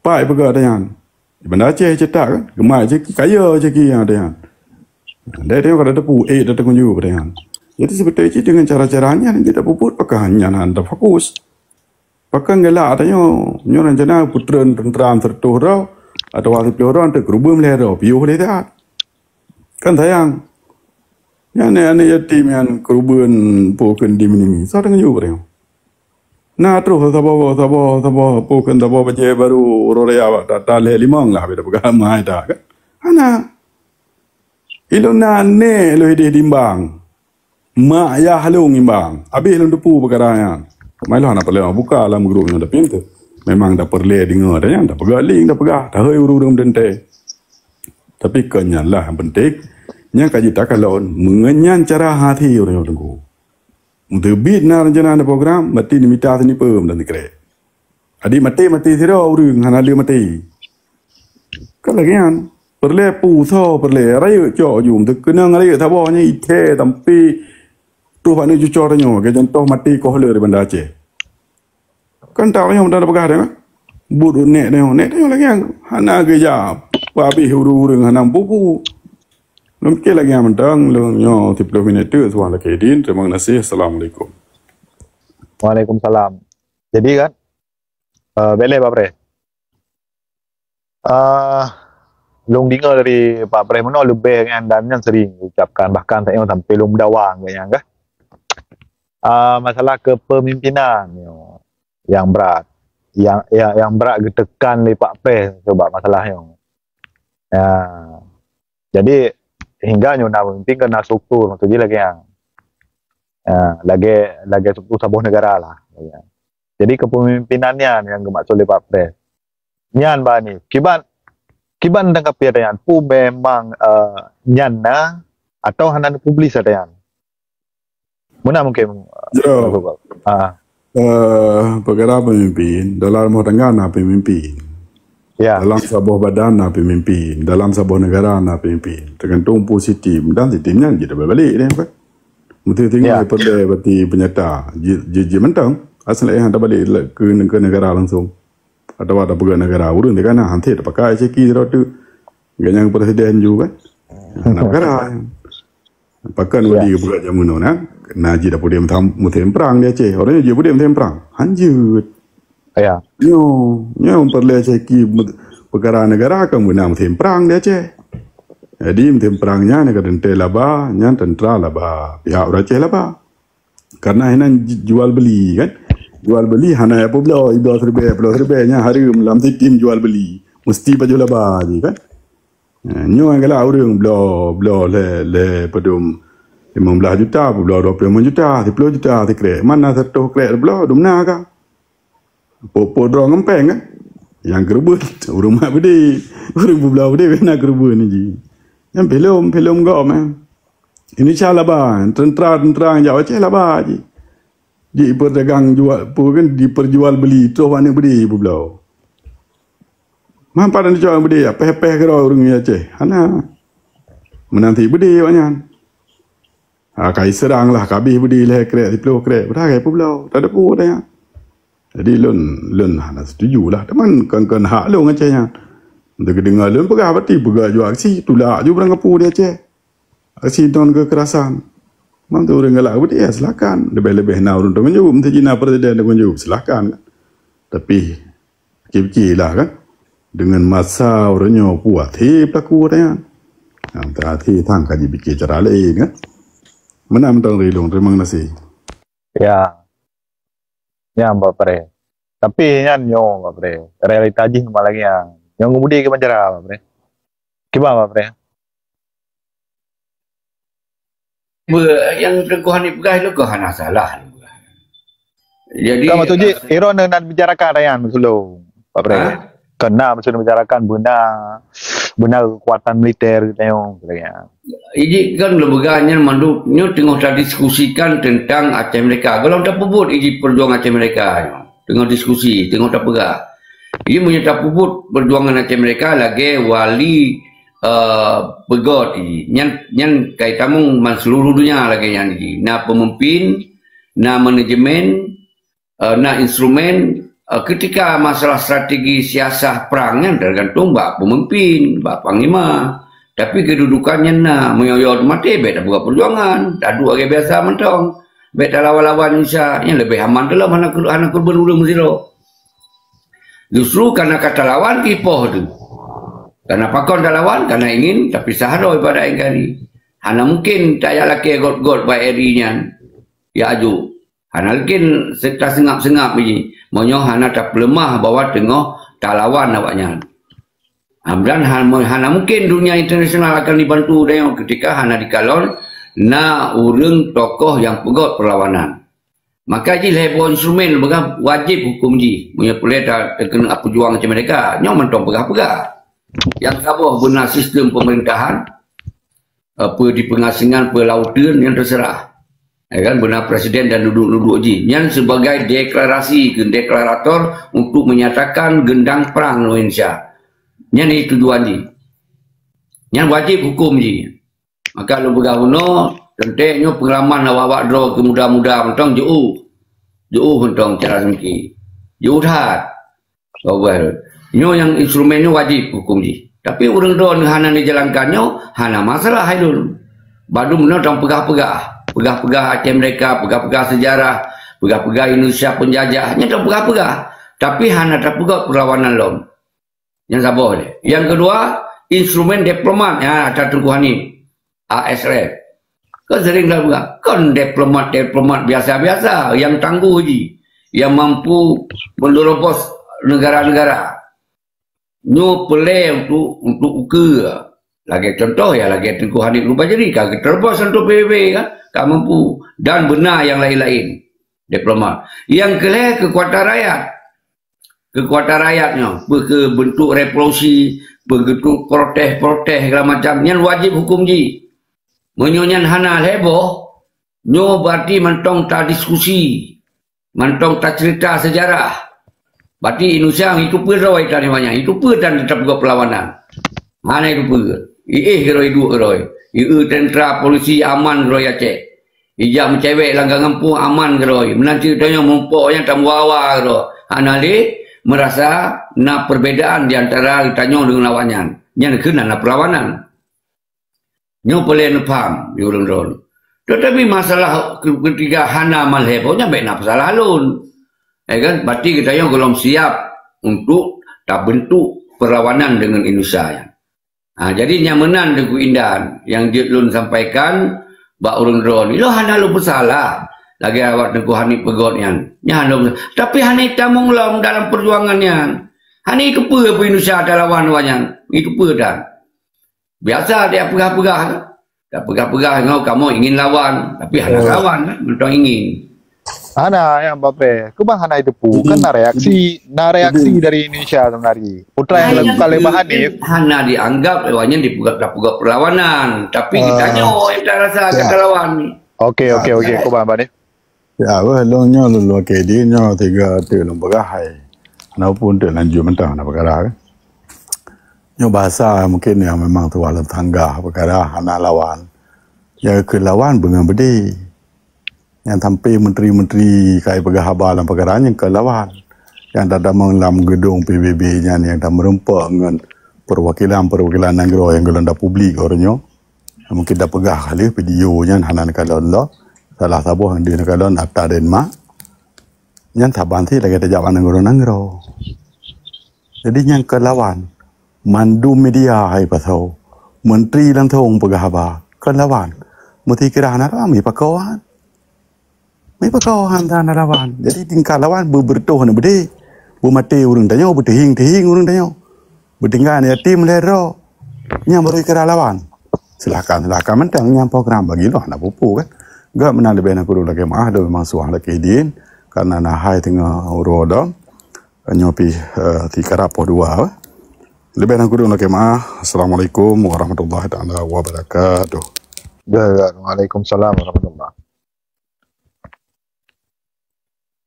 Pai peugah tanyan. Di Banda Aceh cetak kan? Gemai ceki, kaya ceki yang tanyan. Dai tanyoe kada teupeu, eh, dah teungoh jeuet tanyan. Jadi sebetul cit dengan cara-cara nyan, kita puput pakon nyan hana fokus. Pakon galak tanyoe, nyoe rencana putreun teuntera seratus droe, atawa siplôh droe, teukeureubeuen lhèe droe, piôh lé that. Kan sayang. Nyan aneuk-aneuk yatim nyan keureubeuen po kheun di minimi. Sa teungoh jeuet tanyoe. Na troh saboh, saboh, saboh, po kheun saboh bajèe barô uroe raya bak ta-, ta lhèe limong lah, beda peugah mahai that kan. Hana. Ilôn na nèk lôn idéh dimbang. Mak yah lôn imbang. Abéh lôn teupeu peukara nyan. Mai lôn hana peureulèe buka lam grup nyoe, tapi ente memang dak peureulèe deungoe dak nyan, dak peugah link, dak peugah. Tahôi ureueng-ureueng meudentèe. Tapi kon nyan lah nyang penting. Nyang ka jeuet takalon, meungon nyan cara hati ureueng nyoe teungku. Meuteubiet na rencana, na program, meuti neumita seuneuk peue dan sikrek. Adik maté, maté sidroe ureueng, hana lé maté. Kan lagèe nyan. Peureulèe pu, soe peureulèe, rayeuk cok jum, teukeunong rayeuk saboh nyan ithèe sampé troh bak nyoe cucoe tanyoe, lagèe contoh maté Kohler di Banda Aceh. Kan tak tanyoe mantong peugah dah, buet nèk tanyoe, nèk tanyoe lagèe nyan. Hana geujak, peuabéh ureueng-ureueng hana pupu. Lôn pikir lagèe nyan mantong, lôn nyoe siplôh minèt teuk suah lakèe idin. Terima kasih. Assalamualaikum. Waalaikumsalam. Jadi kan, eh, beleh Pak Pre. Ah, lôn deungoe dari Pak Pre meunoe leubeh nyan dan nyan sering diucapkan, bahkan saat nyoe sampai lôn meudawa ngon nyan kah. Ah, masalah kepemimpinan nyoe yang berat, yang, yang, yang berat geutekan lé Pak Pre sebab masalah nyoe. Ya. Jadi hingga nyoe na pemimpin kan na struktur, maksud jih lagèe nyan. Ya, lagèe, lagèe struktur saboh negara lah. Jadi kepemimpinan nyan nyang geumaksud lé Pak Pre. Nyan bani, kiban, kiban dan kapir nyan pu memang, eh, nyan na atau hana neupublis ata nyan. Meunan mungkin, eh, Yo. Ah. Eh, peukara pemimpin, dalam rumah tangga na pemimpin. Ya. Dalam saboh badan na pemimpin, dalam saboh negara na pemimpin. Tergantung pu sistem dan sistem nyan jeuet balek deh kan. Mesti tengok ya. Daripada berarti penyata. Jeuet, jeuet, jeuet mantong. Asal yang ada balik ke, ke negara langsung. Atawa tapeugah negara ureueng di kana, hanté tapakai ceki sidroe teuk. Ganyang presiden ju kan. Hana peukara. Pakon ya. Wali peugah jameun na, na jih dapur dia musém perang di Aceh. Orang jih pun dia musém perang. Hanjeuet. Ya. Nyo, nyo peureulèe ceki peukara negara kan beuna musém perang di Aceh. Jadi musém perang nyan ka teuntèe laba, nyan teuntara laba, pihak ureueng Aceh laba. Karena hinan jual beli kan. Jual beli hana ya peubloe, ibloe seribèe, ibloe seribèe nya hareuem lam sistem jual beli. Mesti pajoh laba ji kan. Ha, nyoe galak ureueng bloe, bloe lé, lé padum lima belas juta, bloe dua puluh lima juta, sepuluh juta sikrek. Mana seratus krek bloe, dum na ka. Po-po droe ngon péng kan. Yang keureubeuen, ureueng mat beudé. Ureueng peubloe beudé, na keureubeuen ji. Yang filem, filem gom eh. Indonesia laba, tentara-tentara nyang jak Aceh laba ji. Jipeudagang jual, apa kan, diperjual beli, troh aneuk beudé peubloe. Man padan dicok aneuk beudé, pèh-pèh keudroe ureueng Aceh. Hana. Meunan sit beudé awak nyan. Ha, ka jiseurang lah, ka abéh beudé lhèe krek, siplôh krek, padahai ka jipeubloe. Tadepu dah nyan. Jadi lôn, lôn hana setuju lah. Teuma kon, kon hak lôn Aceh nyan. Untuk kedengar lôn peugah, berarti peugah ju aksi, tulak ju barang kapeue di Aceh. Aksi non kekerasan. Mam tu ureueng galak beudé, ya silakan. Leubeh-leubeh na ureueng teungeujaweueb, meusti jih na presiden teungeujaweueb, silakan kan. Tapi, pikir-pikir lah kan. Dengan masa ureueng nyoe puas, he pelaku ata nyan. Nah, hati-hati thang ka jipikir cara laén kan. Meunan mantong dari lôn, terima kasih. Ya. Nyan Pak Pre. Tapi nyan nyoe Pak Pre. Realita jih memang lagèe nyan. Nyoe ngon beudé kiban cara Pak Pre. Kiban Pak Pre. Be-, yang Teungku Hanif peugah tu keu hana salah. Jadi, kan maksud jih, eh, Iron dengan bicarakan Ryan Sulu, Pak Pre. Ha? Kena maksud bicarakan beuna, beuna kekuatan militer gitu ya. Iji kan lembaga nyan mandum nyoe teungoh tadiskusikan tentang Aceh Merdeka. Golom tapeubuet iji perjuangan Aceh Merdeka nyoe. teungoh diskusi, teungoh tapeugah. Jadi meunyoe tapeubuet peujuangan Aceh Merdeka lagée wali, eh, peugét jih. Nyan, nyan kai tamong ban seluruh dunia lagée nyan jih. Na peumimpin, na manajemen, eh, na instrumen, eh, ketika masalah strategi siasah perang nyan tergantung bak pemimpin, bak panglima. Tapi kedudukan nyan na, meunyoe maté bék tabuka perjuangan, taduek lagée biasa mantong. Bék talawan-lawan Indonesia, nyan leubeh aman teulom hana, hana keureubeuen ureuëng meusidroe. Justru karena ka talawan kipoh tu. Karena pakon talawan, karena ingin tapisah droe pada ingkari. Hana mungkin tajak lakée got-got bak eri nyan. Ya aju. Hana mungkin se-, taseungab-seungab biji. Meunyoe hana tapeuleumah bahwa teungoh talawan awaknyan. Ha, dan ha-, hana mungkin dunia internasional akan dibantu tanyoe ketika hana dikalon na ureuëng tokoh nyang peugét perlawanan. Maka jih lhée boh instrumen peugah wajéb huköm jih. Meunyoe peureulée ta-, teukeunong peujuang macam mereka, nyoe mantong peugah-peugah. Nyang saboh beuna sistem pemerintahan, apa di pengasingan, pelautan, yang terserah. Ya kan, beuna presiden dan duduk-duduk jih. Nyan sebagai deklarasi, deklarator untuk menyatakan gendang perang Indonesia. Nyan itu tujuan jih. Nyan wajéb huköm jih. Maka lôn peugah bunoe, teuntée nyoe peungalaman awak-awak droe keu muda-muda mantong jiôh. Jiôh mantong cara seumiké. Jiôh that. Nyoe nyang instrumen nyoe wajéb huköm jih. Tapi ureuëng droe hana dijalankan nyoe, hana masalah hai lôn. Badum nyoe dang peugah-peugah. Peugah-peugah Aceh Merdeka, peugah-peugah sejarah, peugah-peugah Indonesia penjajah. Nyoe dang peugah-peugah. Tapi hana tapeugét perlawanan lom. Nyang saboh lé. Yang kedua, instrumen diplomat. Ya, ata Teungku Hanif. A S R. Kan sering dah peugah. Kan diplomat-diplomat biasa-biasa. Yang tangguh ji. Yang mampu menerobos negara-negara. Nyoe peureulée untuk, untuk ukeue. Lagée contoh ya, lagée Teungku Hanif Lubajri. Ka geuterobos untuk P B B kan. Ka mampu. Dan beuna yang lain-lain. Diplomat. Yang keulhée keukuatan rakyat. Keukuatan rakyat nyoe, peu keu bentuk revolusi, peu bentuk protes-protes segala macam, nyan wajéb huköm jih. Meunyoe nyan hana lhée boh, nyoe berarti mantong tadiskusi, mantong tacerita sejarah. Berarti Indonesia itu peue droe tan banyak, itu peue tan tetap gop perlawanan. Hana itu peue. Iéh keudroe iduek keudroe. Iéh tentera, polisi, aman keudroe Aceh. Ijak meucewek lam gampông aman keudroe. Meunan cit tanyoe muphom nyang tameuwawa keudroe. Hana lé meurasa na perbedaan di antara geutanyoe deungon awak nyan. Nyan keuh na, na peulawanan. Nyoe peureulée neupham di ureuëng droe. Tetapi masalah keu-, keutika hana malhebo nyan bék na peusalah lôn. Ya kan? Berarti geutanyoe gohlom siap untuk tabentuk perlawanan deungon Indonesia nyan. Ha, jadi nyang meunan Teungku Indan nyang jeuet lôn sampaikan bak ureuëng droe nyoe. Lôn hana lôn peusalah lagée awak Teungku Hanif peugét nyan. Nyan lôn, tapi hana itamong lom dalam perjuangan nyan. Hana iteupeue peue Indonesia talawan awak nyan. Iteupeue tan. Biasa dia peugah-peugah. Dak peugah-peugah ngon kamoe ingin lawan, tapi hana lawan kan, mantong ingin. Hana nyang bape. Keu ban hana iteupeue, kan na reaksi, na reaksi dari Indonesia sebenarnya. Putra yang dilakukan oleh Bah Hanif. Hana dianggap awak nyan dipeugah, dak peugah perlawanan, tapi geutanyoe nyang tarasa ka talawan. Okey, okey, okey. Keu ban, Bah Hanif. Ya, weh, lôn nyoe lôn lakée di nyoe tiga teuk lôn peugah hai. Hana pun teuk lanjut mantong hana peukara. Nyoe bahasa mungkin nyang memang tuha lôn tanggah peukara hana lawan. Nyang keu lawan beungon beudé. Nyang sampai menteri-menteri kai peugah haba lam peukara nyang keu lawan. Nyang tatamong lam geudong P B B nyan nyang tameureumpok ngon perwakilan-perwakilan nanggroe nyang golom da publik uroe nyoe. Mungkin da peugah kali video nyan hana neukalon lom. Salah saboh nyang deuh neukalon ata Denmark. Nyan saban cit lagée tajak bak nanggroe-nanggroe. Jadi nyang keu lawan, mandum media hai pasoe, menteri langsong peugah haba, keu lawan. Meusti kira hana lawan, meupakoe han. Meupakoe han hana lawan. Jadi tingkah lawan beubeureutoh na beudé, beumaté ureuëng tanyoe, beuteuhieng-teuhieng ureuëng tanyoe. Beutinggai aneuk yatim lhée droe. Nyang barô ikira lawan. Silahkan, silahkan mantong nyang program bagi lôn hana peue-peue kan. Gak meunan leubeh na kureueng lakée maah, dah memang suah lakée idin karena na hai teungoh uroe dah. Nyoe pih, eh, tikara poh dua. Leubeh na kureueng lakée maah. Assalamualaikum warahmatullahi taala wabarakatuh. Ya, ya, waalaikumsalam warahmatullah.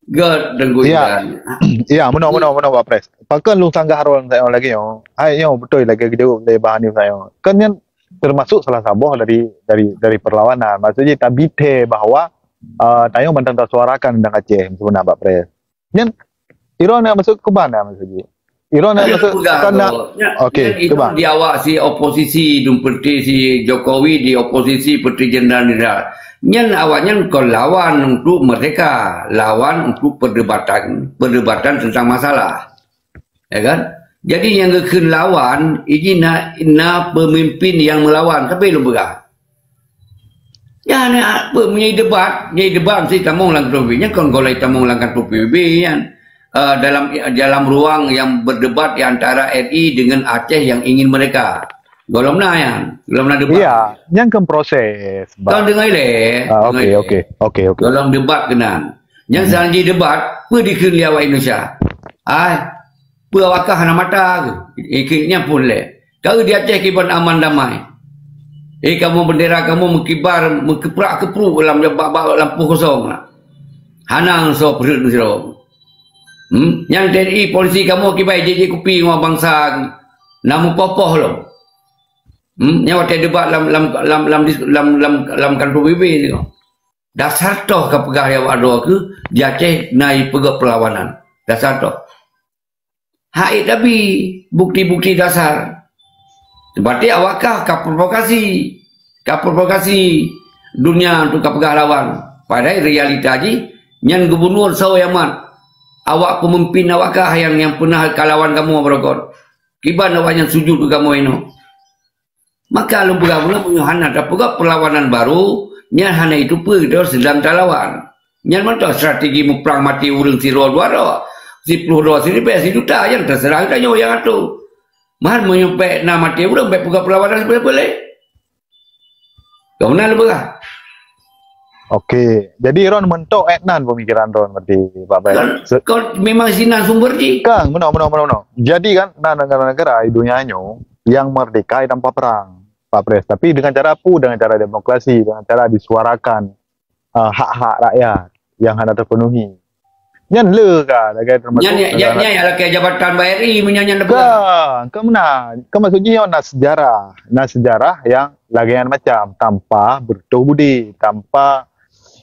Gét Teungku Iban. Ya, meunoe, meunoe, meunoe, Pak Pres. Pakon lôn sanggah droen sayoe lagée nyoe. Hai nyoe beutôi lagée geujaweueb lé Bah Hanif sayoe. Kan nyan termasuk salah saboh dari, dari, dari perlawanan. Maksud jih tabithe bahwa, eh, tanyoe mantong tasuarakan teuntang Aceh sebenarnya, Pak Pres. Nyan, droen nyang maksud keuban nyang maksud jih? Droen nyang maksud peugah kan nak, tu. Nyan, okey, nyan itu cuba. Di awak si oposisi, dum seperti si Jokowi di oposisi seperti jenderal-jenderal. Nyan awaknyan kon lawan untuk merdeka, lawan untuk perdebatan, perdebatan tentang masalah. Ya kan? Jadi nyang geukheun lawan, iji na, na pemimpin yang melawan. Tapi lôn peugah. Ya, ni apa? Meunyoe debat, meunyoe debat mesti tamong lam kantor P B B. Nyan kon golai tamong lam kantor P B B nyan. Eh, dalam, dalam ruang yang berdebat di antara R I dengan Aceh yang ingin merdeka. Golom na nyan, golom na debat. Iya, nyan kan proses, Bang. Kau dengar ilée, Ah, dengar okey, ilée. Okey, okey, okey. Golom debat keunan. Nyan Hmm. sekarang jadi debat, peue dikheun lé awak Indonesia? Ai, peue awak kah hana mata ke? Ikut nyan pun lé. Kau di Aceh kiban aman damai. Eh, kamu bendera kamu meukibar, meukeprak-kepruk lam bak, bak lampôh kosong lah. Hana soe peureut sidroe. Hmm? Nyang T N I polisi kamu kibai jijik kupi ngon bangsa na meupoh-poh lom. Hmm? Nyang watée debat lam, lam, lam, lam, dis- lam, lam, lam kantor B B tu. Dasar toh ka peugah ya awak droe keuh di Aceh na ipeugah perlawanan. Dasar toh. Hai tapi bukti-bukti dasar. Berarti awak kah ka provokasi. Ka provokasi dunia untuk ka peugah lawan. Padahai realita jih, nyan gubernur sawo nyang mat. Awak pemimpin awak kah yang, yang pernah ka lawan kamu barokon. Kiban awak nyan sujud keu kamu inoe. Maka lôn peugah bunoe meunyoe hana tapeugah perlawanan baru, nyan hana itu peue geutanyoe sedang talawan. Nyan mantong strategi muprang maté ureuëng sidroe dua droe, siploh droe siribée sijuta, nyan terserah geutanyoe nyang atur. Meuhan meunyoe bék na maté ureuëng, bék peugah perlawanan seubeuleubeuleue. Ka meunan lôn peugah. Okey, jadi Ron meuntôk ék nan pemikiran Ron berarti, Pak Bai. Kon, Se- kon memang sinan sumber jih. Kan, meunoe, meunoe, meunoe, meunoe. Jadi kan, na negara-negara di dunia nyoe yang merdeka tanpa perang, Pak Pres. Tapi dengan cara apa? Dengan cara demokrasi, dengan cara disuarakan, uh, hak-hak rakyat yang hana terpenuhi. Nyan le ka lagée termasuk Nyan, nyan, negara nyan, nyan lakée jabatan ba R I meunyan nyan Ka, ka meunan. Ka maksud jih nyoe na sejarah. Na sejarah yang lagée nyan macam tanpa bertuh budi, tanpa,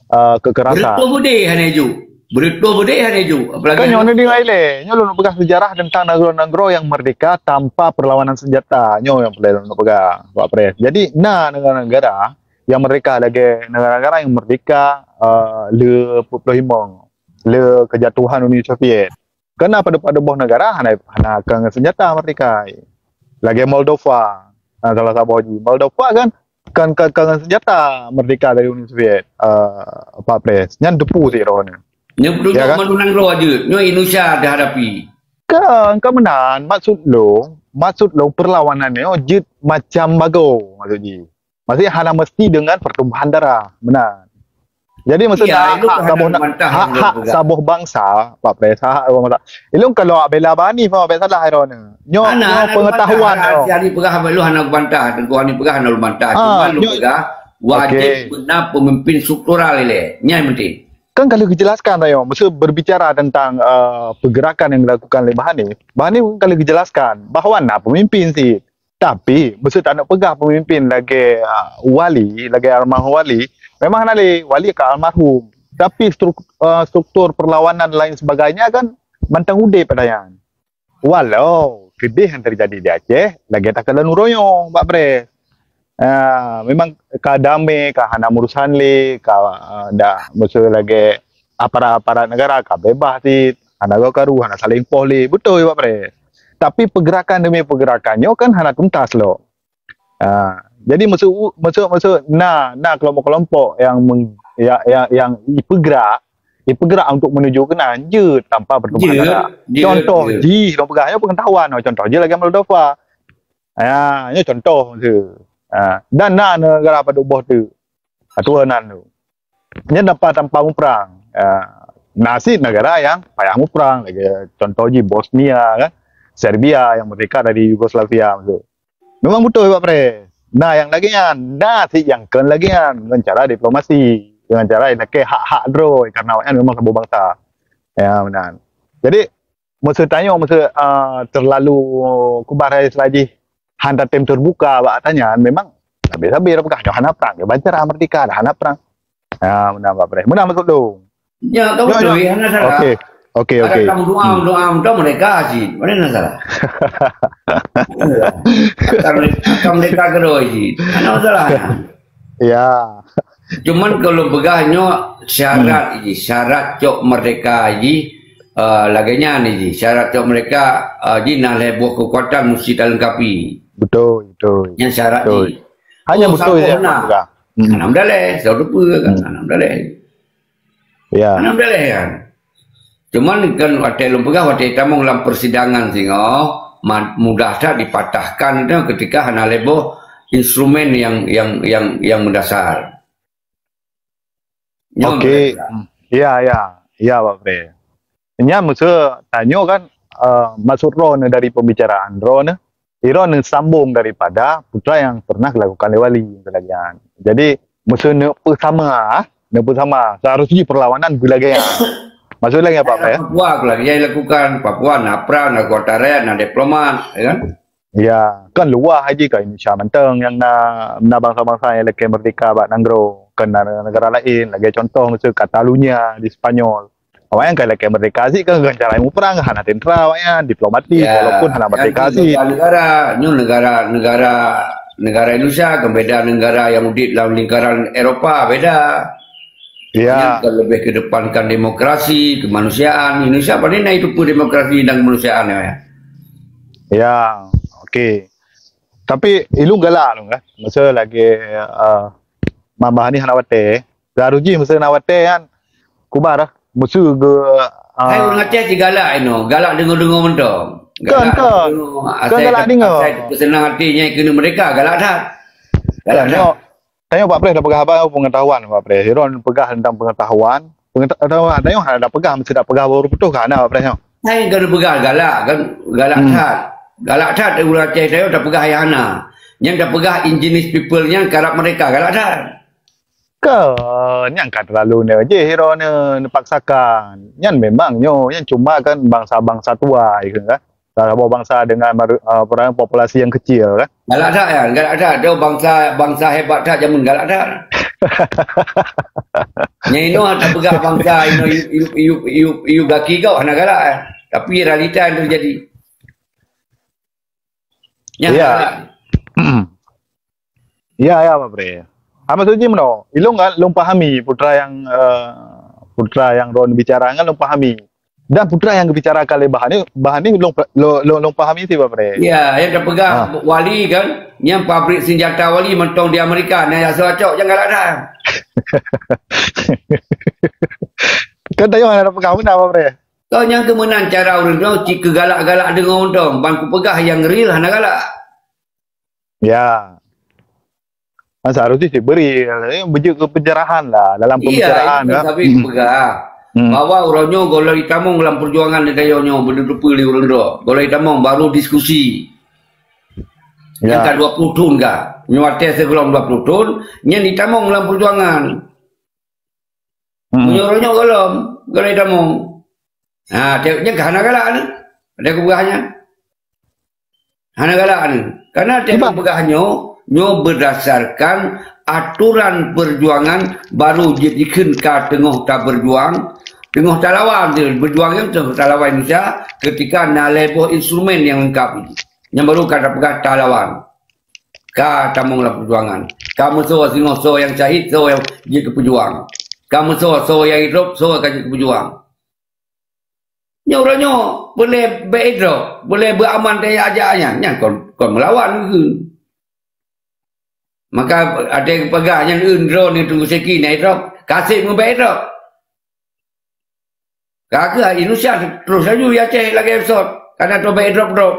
uh, kekerasan. Bertuh budi hana ju. Bertuh budi hana ju. Apalagi Kan nyoe hana na deungai lé. Nyoe lôn peugah sejarah tentang nanggroe-nanggroe yang merdeka tanpa perlawanan senjata. Nyoe yang perlu lôn peugah, Pak Pres. Jadi na negara-negara yang merdeka lagée negara-negara yang merdeka, uh, le peuet ploh limong le kejatuhan Uni Soviet. Kena pada, pada boh negara hana, hana keu senjata merdeka. Lagée Moldova, ha, salah saboh jih. Moldova kan kan, kan, kan ngon senjata merdeka dari Uni Soviet, uh, Pak Pres. Nyan depu sih roh ni. Nyoe beutôi Ya kan? Mandum nanggroe jeuet. Nyoe Indonesia dihadapi. Kan, kan meunan. Maksud lôn, maksud lôn perlawanan nyoe jeuet macam bagoe, maksud jih. Maksudnya hana mesti dengan pertumpahan darah. Meunan. Jadi maksud Iya, hak, itu hak kan saboh na- membantah hak, yang hak dilakukan. Saboh bangsa, Pak Pres, hak, hak saboh bangsa. Ilung kalau bela bani, Pak, bela salah ero ni. Nyo, Hana, nyo hana pengetahuan bantah. Nyo. Si Ali peugah, lu hana bantah, Teungku Ali peugah hana bantah. Ah, Cuma lu nyo- peugah wajib Okey. Beuna pemimpin struktural ilée. Nyan penting. Kan kalau dijelaskan tadi, maksud berbicara tentang, uh, pergerakan yang dilakukan oleh Bah Hanif, Bah Hanif kan kalau dijelaskan bahawa na pemimpin sih. Tapi, meuseuti taneuk peugah pemimpin lagée, ah, Wali, lagée almarhum Wali, memang hana lé, Wali ka almarhum. Tapi struk-, ah, struktur perlawanan lain sebagainya kan mantong udeb pada nyan. Walau keudeh nyang teujadi di Aceh, lagée takalon uroe nyoe, Pak Pres. Ah, memang ka damé, ka hana meurusan lé, ka, ah, dah meuseu lagée aparat-aparat negara ka bebas cit, hana goe karu, hana saléng poh lé. Beutôi, Pak Pres. Tapi pergerakan demi pergerakan nyoe kan hana tuntas lom. Ha, jadi maksud, maksud, maksud na, na kelompok-kelompok yang meng-, ya, ya, yang ipeugerak, ipeugerak untuk menuju keunan jeuet tanpa pertumpahan Jeuet, darah. jeuet, Contoh jeuet. jih, lôn peugah nyoe pengetahuan, contoh jih lagée Moldova. Ha, nyoe contoh tu. Ha, dan na negara padub boh tu. Aturan tu. Nyan tanpa, tanpa muprang. Ah, na cit negara yang payah muprang, lagée contoh jih Bosnia kan, Serbia yang merdeka dari Yugoslavia maksud. Memang beutôi, Pak Pres. Na nyang lagée nyan, na cit nyang kon lagée nyan dengan cara diplomasi, dengan cara lakée hak-hak droe karena awaknyan memang saboh bangsa. Ya, meunan. Jadi, meuseu tanyoe, meuseu, ah, terlalu kubar hai seulajih hana tem terbuka bak tanyan, memang sabe-sabe dah peugah nyoe hana prang, ya, bancara merdeka dah hana prang. Ya, meunan Pak Preh. Meunan maksud lôn. Ya, kamu Nyoe, nyoe. Betul, ya, hana salah. Okey. Okey, Ada okey. Kamu doa, Hmm. Doa, doa mereka sih. Mana hana salah? Akan, akan mereka kedua sih. Hana masalah. Ya. Cuman kalau peugah nyoe syarat Hmm. ji, syarat cok merdeka ji, eh, lagèe nyan ji. Syarat cok merdeka, eh, ji na lhèe boh kekuatan mesti talengkapi. Betul, betul. Nyan syarat Betul. ji. Hanya Oh, betul saboh ya, nah. Pak Lurah. Hmm. Hana meudaléh, saboh teupeu kan, Hmm. hana meudaléh. Ya. Hana meudaléh kan. Cuman kan watèe lôn peugah, watèe tamong lam persidangan singoh, ma-, mudah that dipatahkan tu ketika hana lhèe boh instrumen yang, yang, yang, yang mendasar. Nyoe Okey. Merdeka. Hmm. Ya, ya. Ya, Pak Preh. Nyan meuseu tanyoe kan, eh, maksud droeneuh dari pembicaraan droeneuh, droeneuh sambung daripada peue nyang pernah dilakukan lé wali, misalnya. Jadi, meuseu neuk peusama, neuk peusama, seharusnya perlawanan beulagèe nyan. Maksud lagèe apa, Pak, ya? Papua, lagèe nyang dilakukan Papua, na prang, na kuatarian, na diplomat, ya kan? Ya, kan luwah haji ka Indonesia mantong nyang na, na bangsa-bangsa nyang lakèe merdeka bak nanggroe, kan na negara lain, lagèe contoh meuseu Catalunya di Spanyol. Awaknyan ka lakèe merdeka cit kan dengan cara muprang, hana tentera awaknyan, diplomatik, Ya, walaupun hana nyan merdeka cit. Negara, nyoe negara, negara, negara Indonesia kan beda negara nyang udép lam lingkaran Eropa, beda. Ya. Nyan kan lebih kedepankan demokrasi, kemanusiaan. Indonesia paling na itu pun demokrasi dan kemanusiaan, ya. Ya, okey. Tapi ilung galak lôn kan. Masa lagi, uh, mambah ni hana watèe. Garu jih masa hana watèe kan. Kubar lah. Masa ke, uh, Hai ureueng Aceh cit galak inoe. Galak deungoe-deungoe mantong. Kan, Galak kan. deungoe. Kan Asai galak tep-, deungoe. Asai teupeuseunan até nyan keuneuk merdeka, galak that. Galak Kan, that. nyoe. Tanyoe Pak Preh dah peugah haba pengetahuan, Pak Preh. Sidroe peugah tentang pengetahuan. Pengeta-, pengetahuan, tanyoe hana peugah, mesti dak peugah baru putôh ka na, Pak Preh, nyoe. Hai, ka peugah galak, kan galak Hmm. that. Galak that ureueng Aceh tanyoe dak peugah nyang hana. Nyan dak peugah indigenous people nyan karab merdeka, galak that. Ke, nyan ka terlalu ne jih sidroe ne, neupaksakan. Nyan memang nyoe, nyan cuma kan bangsa-bangsa tuai, kan. Saboh bangsa dengan maru-, uh, apa namanya, populasi yang kecil, kan? Galak that, ya, galak that. Dia bangsa, bangsa hebat that jameun galak that. Nyang inoe hana peugah bangsa inoe yu, yu, yu, yu, yu gaki kau hana galak, eh. Tapi realita yang terjadi. Nyan Ya. galak. Ya, ya, Pak Pre. Ah, maksud jih meunoe, ilôn kan lôn pahami putra yang, eh, putra yang droen bicara kan lôn pahami. Dan putra yang geubicarakan lé Bah Hanif, Bah Hanif lôn, lôn, lôn, lôn pahami sit, Pak Pre. Ya, nyang teupeugah Ah. wali kan, nyang pabrik senjata wali mantong di Amerika, na ya soe cok nyang galak that. Kan tanyoe hana peugah meunan, Pak Pre. Kau nyang keu meunan cara ureueng droen cit keu galak-galak deungoe mantong, ban kupeugah nyang real hana galak. Ya. Kan seharusnya diberi, eh, beujeuet keu pencerahan lah dalam Iya, pembicaraan, itu kan? Sabé Hmm. peugah. Hmm. Bahwa uroe nyoe gohlom jitamong lam perjuangan di dayah nyoe beuneuteupeu lé ureueng droe. Gohlom jitamong baru diskusi. Ya. Nyang ka dua puluh thon ka. Nyoe watèe sigohlom dua puluh thon, nyan jitamong lam perjuangan. Hmm. Meunyoe uroe nyoe gohlom, gohlom jitamong. Ha, tiep nyan ka hana galak ni. Ada keubah nyan. Hana galak ni. Karena tiep Sebab peugah nyoe, nyoe berdasarkan aturan perjuangan baru jeuet dikheun ka teungoh tabeujuang, teungoh talawan, beujuang nyan teungoh talawan Indonesia ketika na lhèe boh instrumen nyang leungkap. Nyang baru ka tapeugah talawan. Ka tamong lam perjuangan. Ka meusoe singoh soe nyang syahid, soe nyang jeuet keu peujuang. Ka meusoe soe nyang idrop, soe ka jeuet keu peujuang. Nyoe uroe nyoe, boleh beuidrop, boleh beuaman daya ajak nyan. Nyan kon, kon meulawan keu. Maka ada yang peugah nyan, "Eh, droe ni Teungku Syeki na idrop." Kaseb meubeuidrop. Ka keuh Indonesia terus laju ya Aceh lagèe sot. Karena tu beuidrop-drop.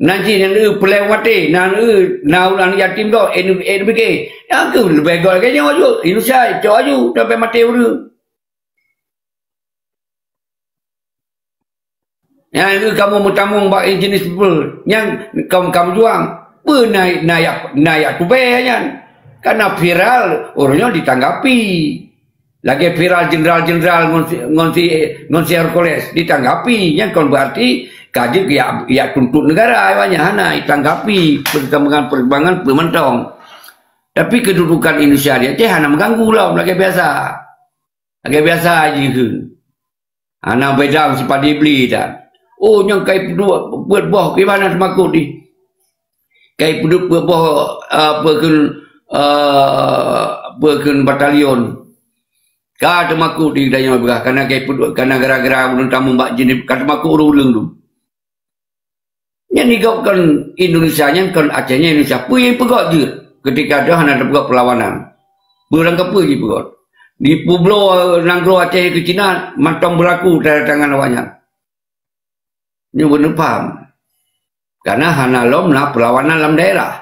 Nan cit nyan, eh, peuleueh maté, nan, eh, na ulang yatim tu, eh, eh, eh, N B K. Nyang keuh leubeh göt lagèe nyoe aju. Indonesia, cok aju, sampai maté ureueng. Nyang, eh, kamoe meutamong bak indigenous people. Nyang kamoe, kamoe juang. Peue na, na yak, na yak tubèe nyan. Karena viral, ureueng nyoe ditanggapi. Lagèe viral jenderal-jenderal ngon si, ngon si, ngon si Hercules ditanggapi, nyan kon berarti ka jeuet yak, yak tuntut negara, awaknyan hana ditanggapi perkembangan-perkembangan peue mantong. Tapi kedudukan Indonesia di Aceh hana mengganggu lom lagèe biasa. Lagèe biasa jikheun. Hana beda si padi beli tan. Oh, nyang kai peuduek peuet boh kiban na teumakot di. Kai peuduek peuet boh, ah, peue kheun, ah, peue kheun batalion. Ka teumakot di tanyoe beurah, kana kai peuduek, kana gara-gara ulôn tamong bak Jenewa, ka teumakot ureueng-ureueng tu. Nyan digobkan Indonesia nyan kon Aceh nyan Indonesia. Peue nyang peugöt jeuet ketika tu hana teupeugöt perlawanan? Peue nyang keupeue jipeugöt? Dipeubloe nanggroe Aceh keu Cina mantong beulaku tanda tangan awaknyan. Nyoe beuneuh paham. Karena hana lom na perlawanan lam daerah.